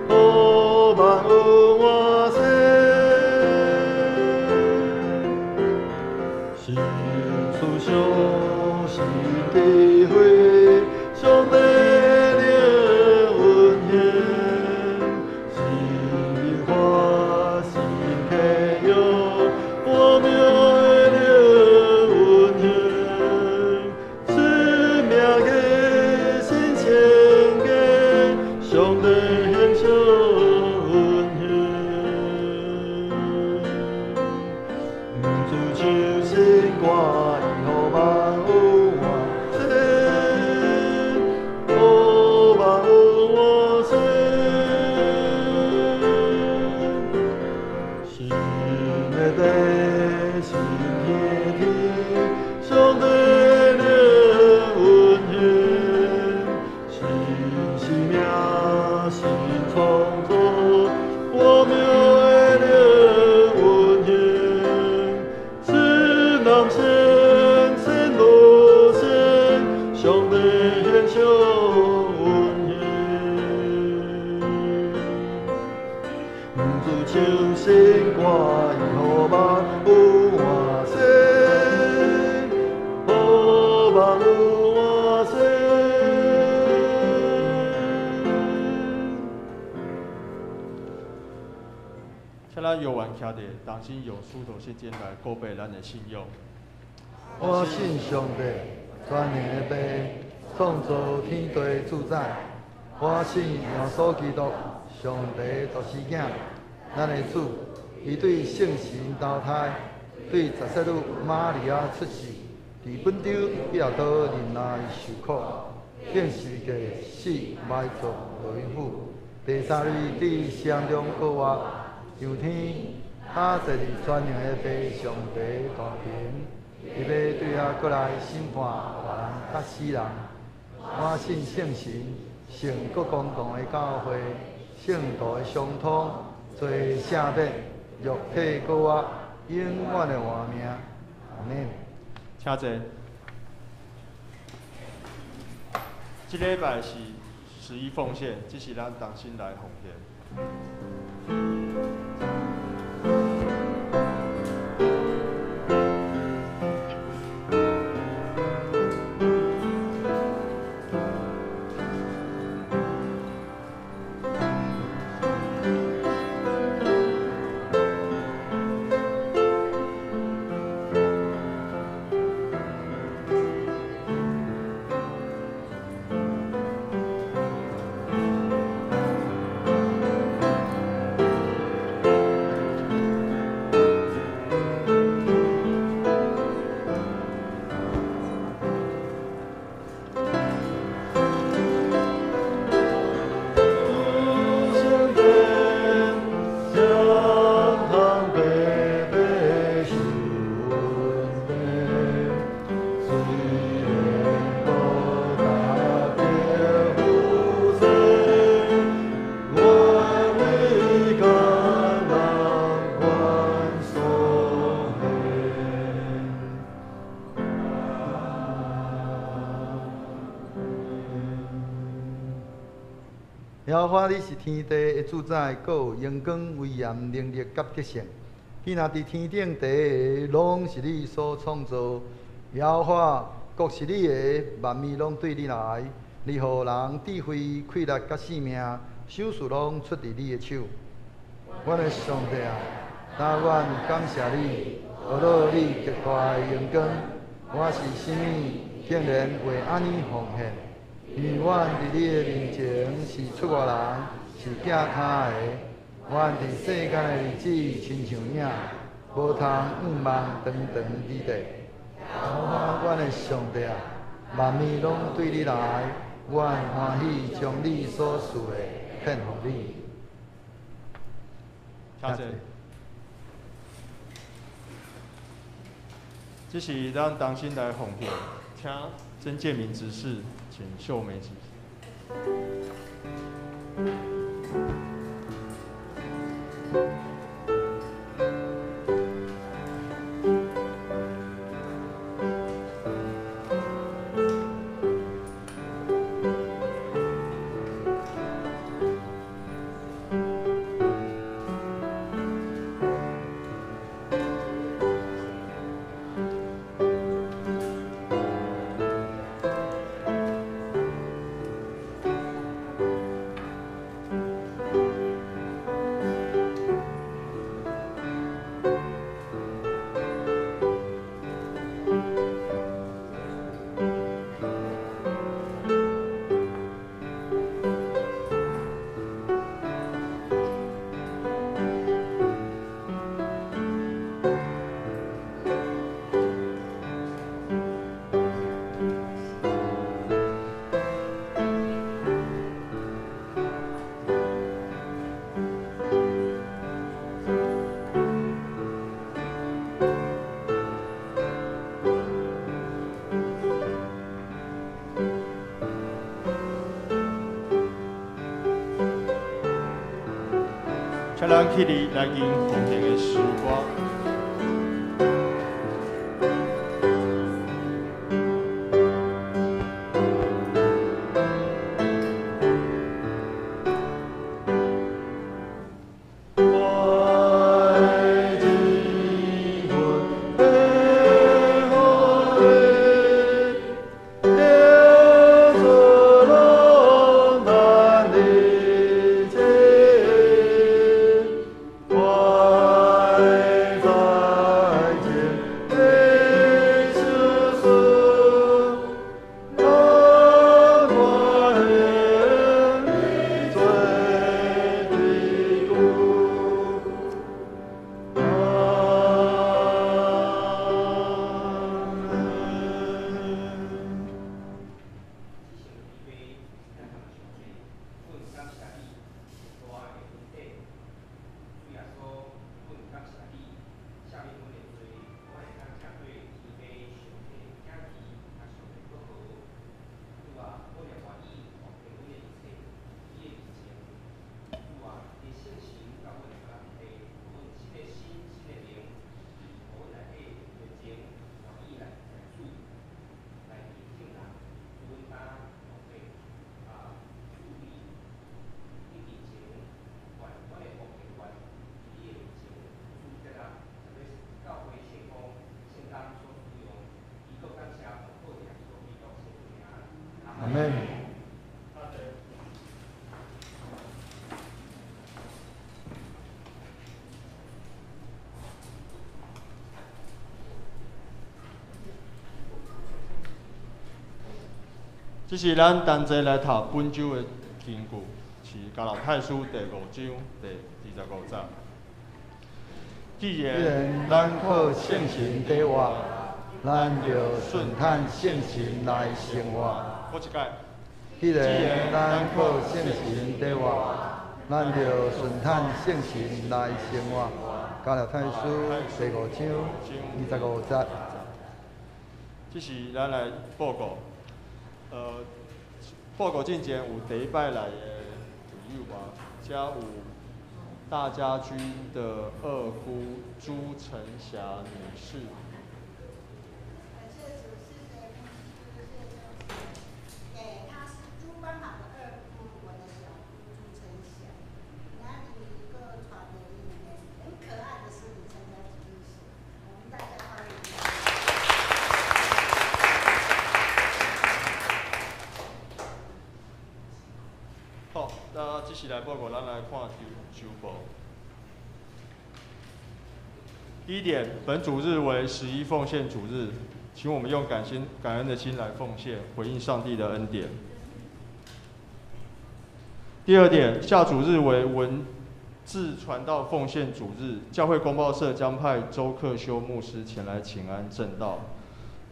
予万有换新。新思想，新智慧，上帝灵运行，新律法，新契约，活命的灵运行，新命记，新生家，上帝形象运行。主唱新歌，伊予万有换新，予万有换新。新的地，新天地，上帝灵运行，新生命，新创造，活命的灵运行，新男性，新女性，上帝形象运行。主唱新歌，伊予万有换新，予万有换新。请咱摇完徛伫，同心用使徒信经来告白咱的信仰。我信上帝，全能的父，創造天地主宰。我信耶穌基督，上帝獨生囝，咱的主，伊對聖神投胎，對十世女瑪利亞出世，佇本丟彼拉多忍耐受苦，钉十字架死埋葬落阴府。第三日佇死人中復活，上天。他坐佇全能的父上帝大爿，伊欲對遐閣來審判活人佮死人。我信聖神、聖各公共的教會、聖徒的相通、罪赦免、肉體復活、永遠的活命。阿們。請坐。這禮拜是十一奉獻，這是咱同心來奉獻。耶和華，你是天地的主宰，閣有榮光、威嚴、能力佮得勝。彼若佇天頂地的，攏是你所創造。耶和華，國是你的，萬物攏對你來。你予人智慧、氣力佮性命，賞賜攏出佇你的手。阮的上帝啊，但阮感謝你，學樂你極大的榮光。我是啥物，竟然會按呢奉獻？因為阮佇你的面前是出外人，是寄跤的。阮佇世間的日子親像影，無通向望長長久久。阮的上帝啊，萬物攏對你來，阮歡喜將你所賜的獻予你。請坐。這是咱同心來奉獻，請曾建明執事，請秀梅執事。請咱起立來吟奉獻的詩歌。我這是咱同齊來讀本周的經句，是加拉太書第五章第二十五節。既然咱靠聖神佇活，咱就順趁聖神來生活。閣一擺。既然咱靠聖神佇活，咱就順趁聖神來生活。加拉太書第五章二十五節。這是咱來報告。報告進前有第一擺來的朋友吧，遮有大家軍的二姑朱成霞女士。感謝主，謝謝牧師，謝謝牧師。她是朱邦豪的二姑，我的小姑朱成霞。那裡一個傳的裡面很可愛的是你參加主日學，我們大家歡迎。好，那這是來報告，咱來看週報。第一點，本主日為十一奉獻主日，請我們用感恩的心來奉獻，回應上帝的恩典。第二點，下主日為文字傳道奉獻主日，教會公報社將派周克修牧師前來請安證道。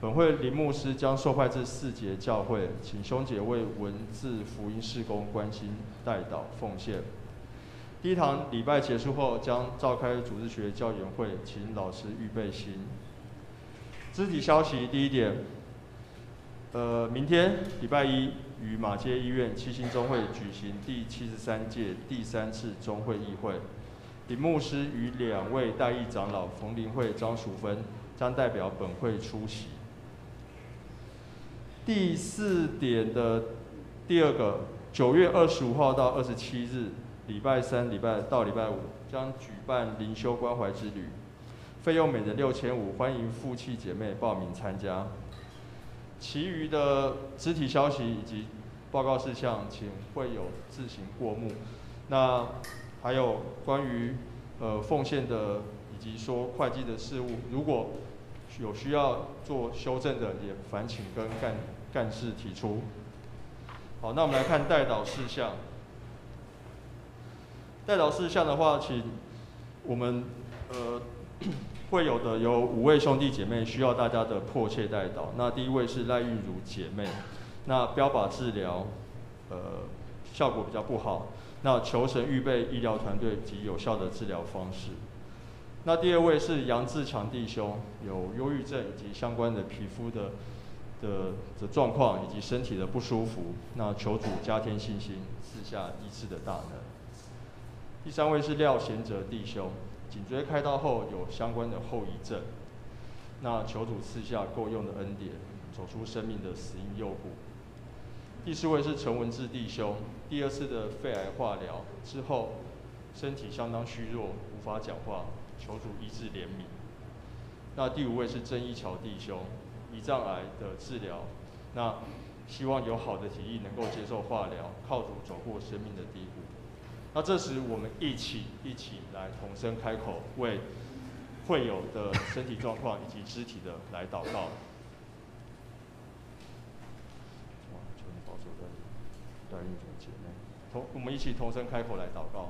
本會林牧師將受派至四節教會，請兄姐為文字福音事工關心代禱奉獻。第一堂禮拜結束後，將召開主日學教研會，請老師預備心。肢體消息第一點，明天禮拜一於馬偕醫院七星中會舉行第73屆第三次中會議會，林牧師與兩位代議長老馮林慧、張淑芬將代表本會出席。第四點的第二個，9月25號到27日，禮拜三、禮拜到禮拜五將舉辦靈修關懷之旅，費用每人6500，歡迎夫妻姐妹報名參加。其餘的肢體消息以及報告事項，請會友自行過目。那還有關於奉獻的以及說會計的事務，如果有需要做修正的，也煩請跟幹事提出。好，那我們來看代禱事項。代禱事項的話，請我們會有的有5位兄弟姐妹需要大家的迫切代禱。那第一位是賴玉如姐妹，那標靶治療效果比較不好，那求神預備醫療團隊及有效的治療方式。那第二位是楊志強弟兄，有憂鬱症以及相關的皮膚的狀況以及身體的不舒服，那求主加添信心，賜下醫治的大能。第三位是廖賢哲弟兄，頸椎開刀後有相關的後遺症，那求主賜下夠用的恩典，走出生命的死蔭幽谷。第四位是陳文志弟兄，第二次的肺癌化療之後，身體相當虛弱，無法講話，求主醫治憐憫。那第五位是鄭一橋弟兄，胰臟癌的治療，那希望有好的體力能夠接受化療，靠主走過生命的低谷。那這時我們一起來同聲開口，為會友的身體狀況以及肢體的來禱告。求你保守帶領姐妹，我們一起同聲開口來禱告。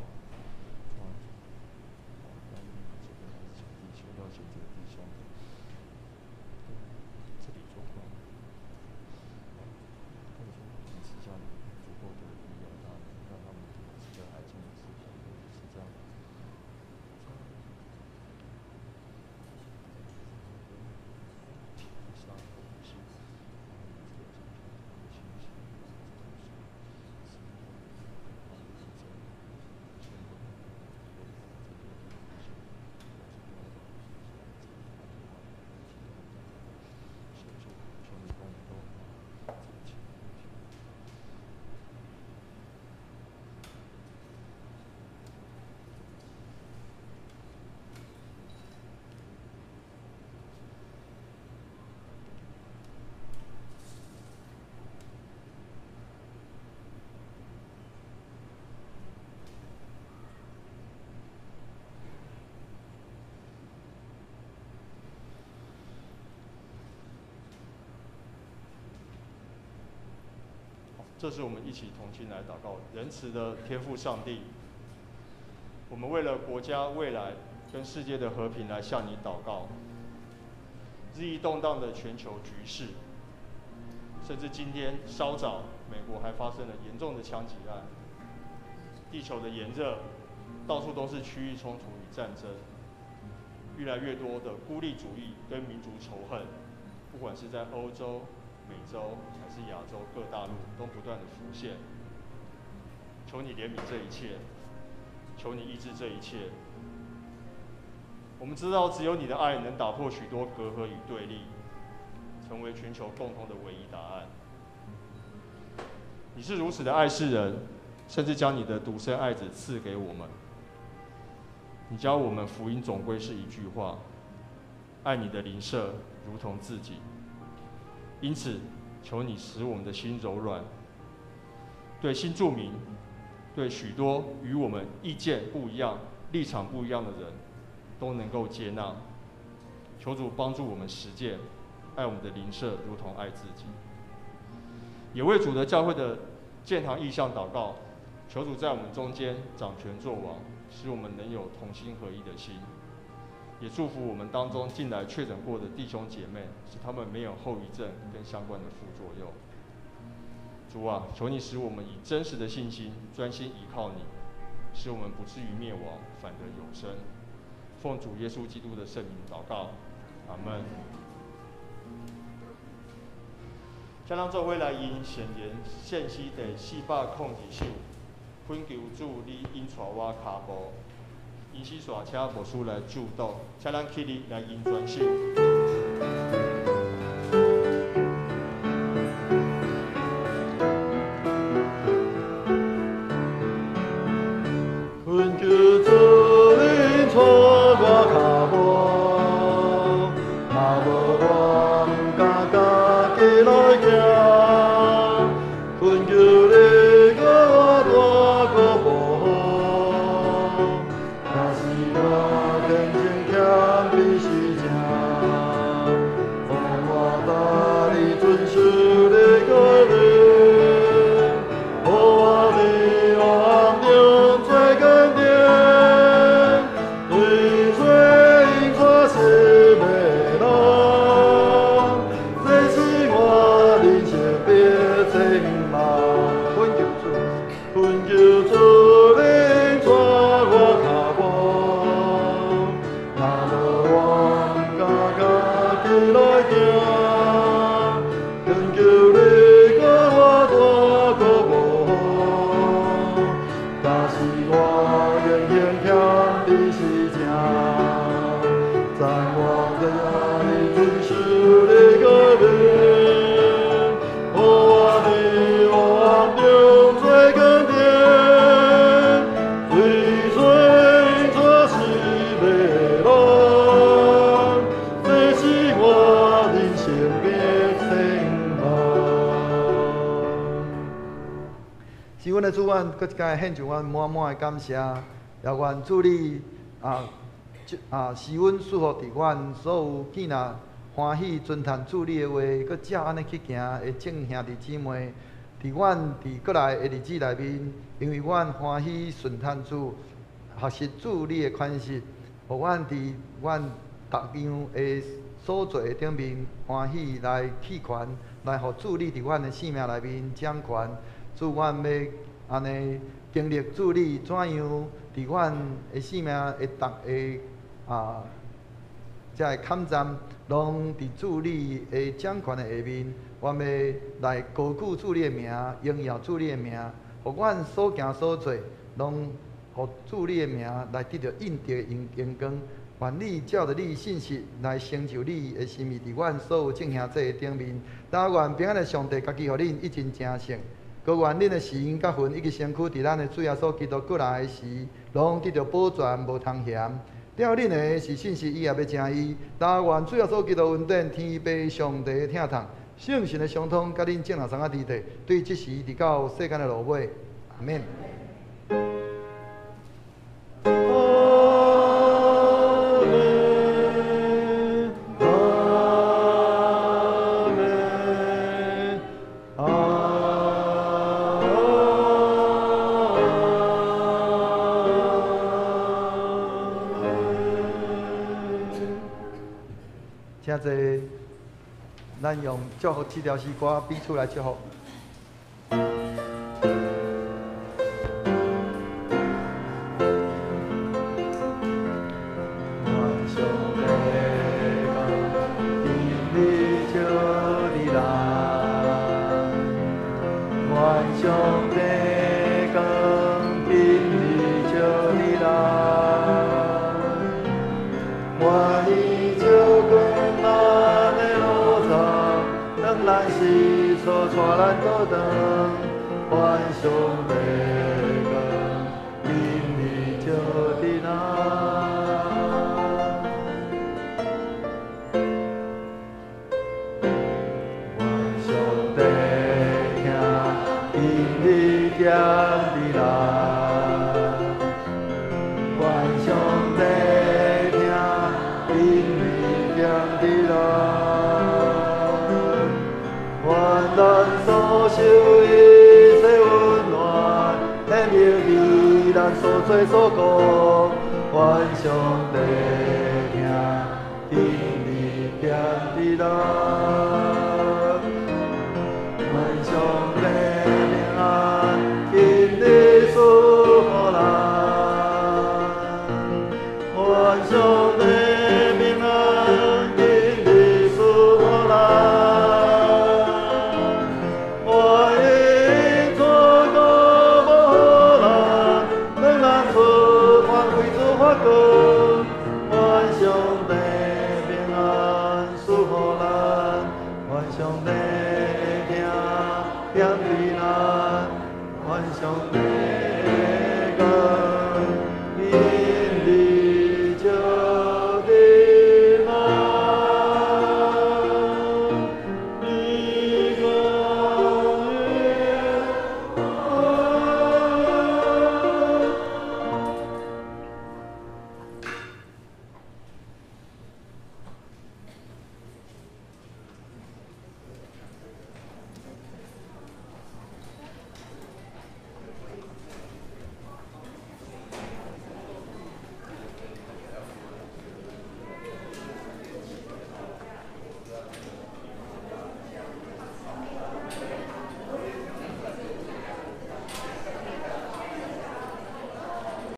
这是我们一起同心来祷告，仁慈的天父上帝，我们为了国家未来跟世界的和平来向你祷告。日益动荡的全球局势，甚至今天稍早，美国还发生了严重的枪击案。地球的炎热，到处都是区域冲突与战争，越来越多的孤立主义跟民族仇恨，不管是在欧洲、美洲还是亚洲各大陆，都不断的浮现。求你怜悯这一切，求你医治这一切。我们知道，只有你的爱能打破许多隔阂与对立，成为全球共同的唯一答案。你是如此的爱世人，甚至将你的独生爱子赐给我们。你教我们福音总归是一句话：爱你的邻舍如同自己。因此，求你使我们的心柔软，对新住民，对许多与我们意见不一样、立场不一样的人，都能够接纳。求主帮助我们实践爱我们的邻舍如同爱自己，也为主的教会的建堂意向祷告，求主在我们中间掌权作王，使我们能有同心合一的心。也祝福我们当中近来确诊过的弟兄姐妹，使他们没有后遗症跟相关的副作用。主啊，求你使我们以真实的信心专心依靠你，使我们不至于灭亡，反得永生。奉主耶稣基督的圣名祷告，阿门。请咱做伙来吟圣言献诗第402首，恳求主你引带我跤步。因此，煞请牧师来祝祷，请咱起立来吟全首。恳求主引带我跤步，若无我毋敢家己来行。恳求你予我大个步，若是我天真谦卑是正，予我踏你遵守你诫命，予我伫黑暗中做坚定，对罪引带失迷人，这是我人生必前望。恳求主，恳求主引带我跤步，若无我毋敢家己来行。恳求你予我大个步，若是我言行谦卑是正，赞我知影你遵守你诫命，予我伫黑暗中做坚定，对罪引带失迷人，这是我人生的展望。是阮的主，阮阁一摆献上阮满满的感谢，也愿主你使阮赐福伫阮所有见若欢喜尊叹主你的话，阁照按呢去行的众兄弟姊妹，伫阮伫阁来的日子内面，因为阮欢喜顺叹主，学习主你的款式，予阮伫阮逐样的所做的顶面欢喜来弃权，来予主你伫阮的生命内面掌权。主，阮欲按呢经历主你怎样伫阮的生命的逐个这个坎站，拢伫主你的掌权的下面，阮欲来高举主你的名，荣耀主你的名，予阮所行所做，拢予主你的名来得著应得的荣光。愿你照著你的信实来成就你的心意，伫阮所有众兄弟的顶面。但愿平安的上帝家己予恁一尽成圣，阁愿恁的心佮魂以及身躯，伫咱的主耶稣基督阁来时，拢得著保全，无通嫌。了恁的是信实，伊也欲成义。但愿主耶稣基督恩典、天父上帝的疼痛、圣神的相通，佮恁众人相仔伫底，对这时直到世间的落尾。阿们。阿们，阿们，阿们。請坐，咱用祝福這條詩歌彼此來祝福。願上帝降今日祝你人，願上帝降今日祝你人，願伊照光咱的路途，當咱是錯，帶咱倒轉。願上帝降今日照你人。願上帝疼，今日疼你人。願上帝疼，今日疼你人。願咱所受一切溫暖，顯明佇咱所做所講。願上帝疼，今日疼你人。願上帝平安，今日賜予咱。願上帝平安，今日賜予咱。願伊賜福予咱，當咱出發為主發光。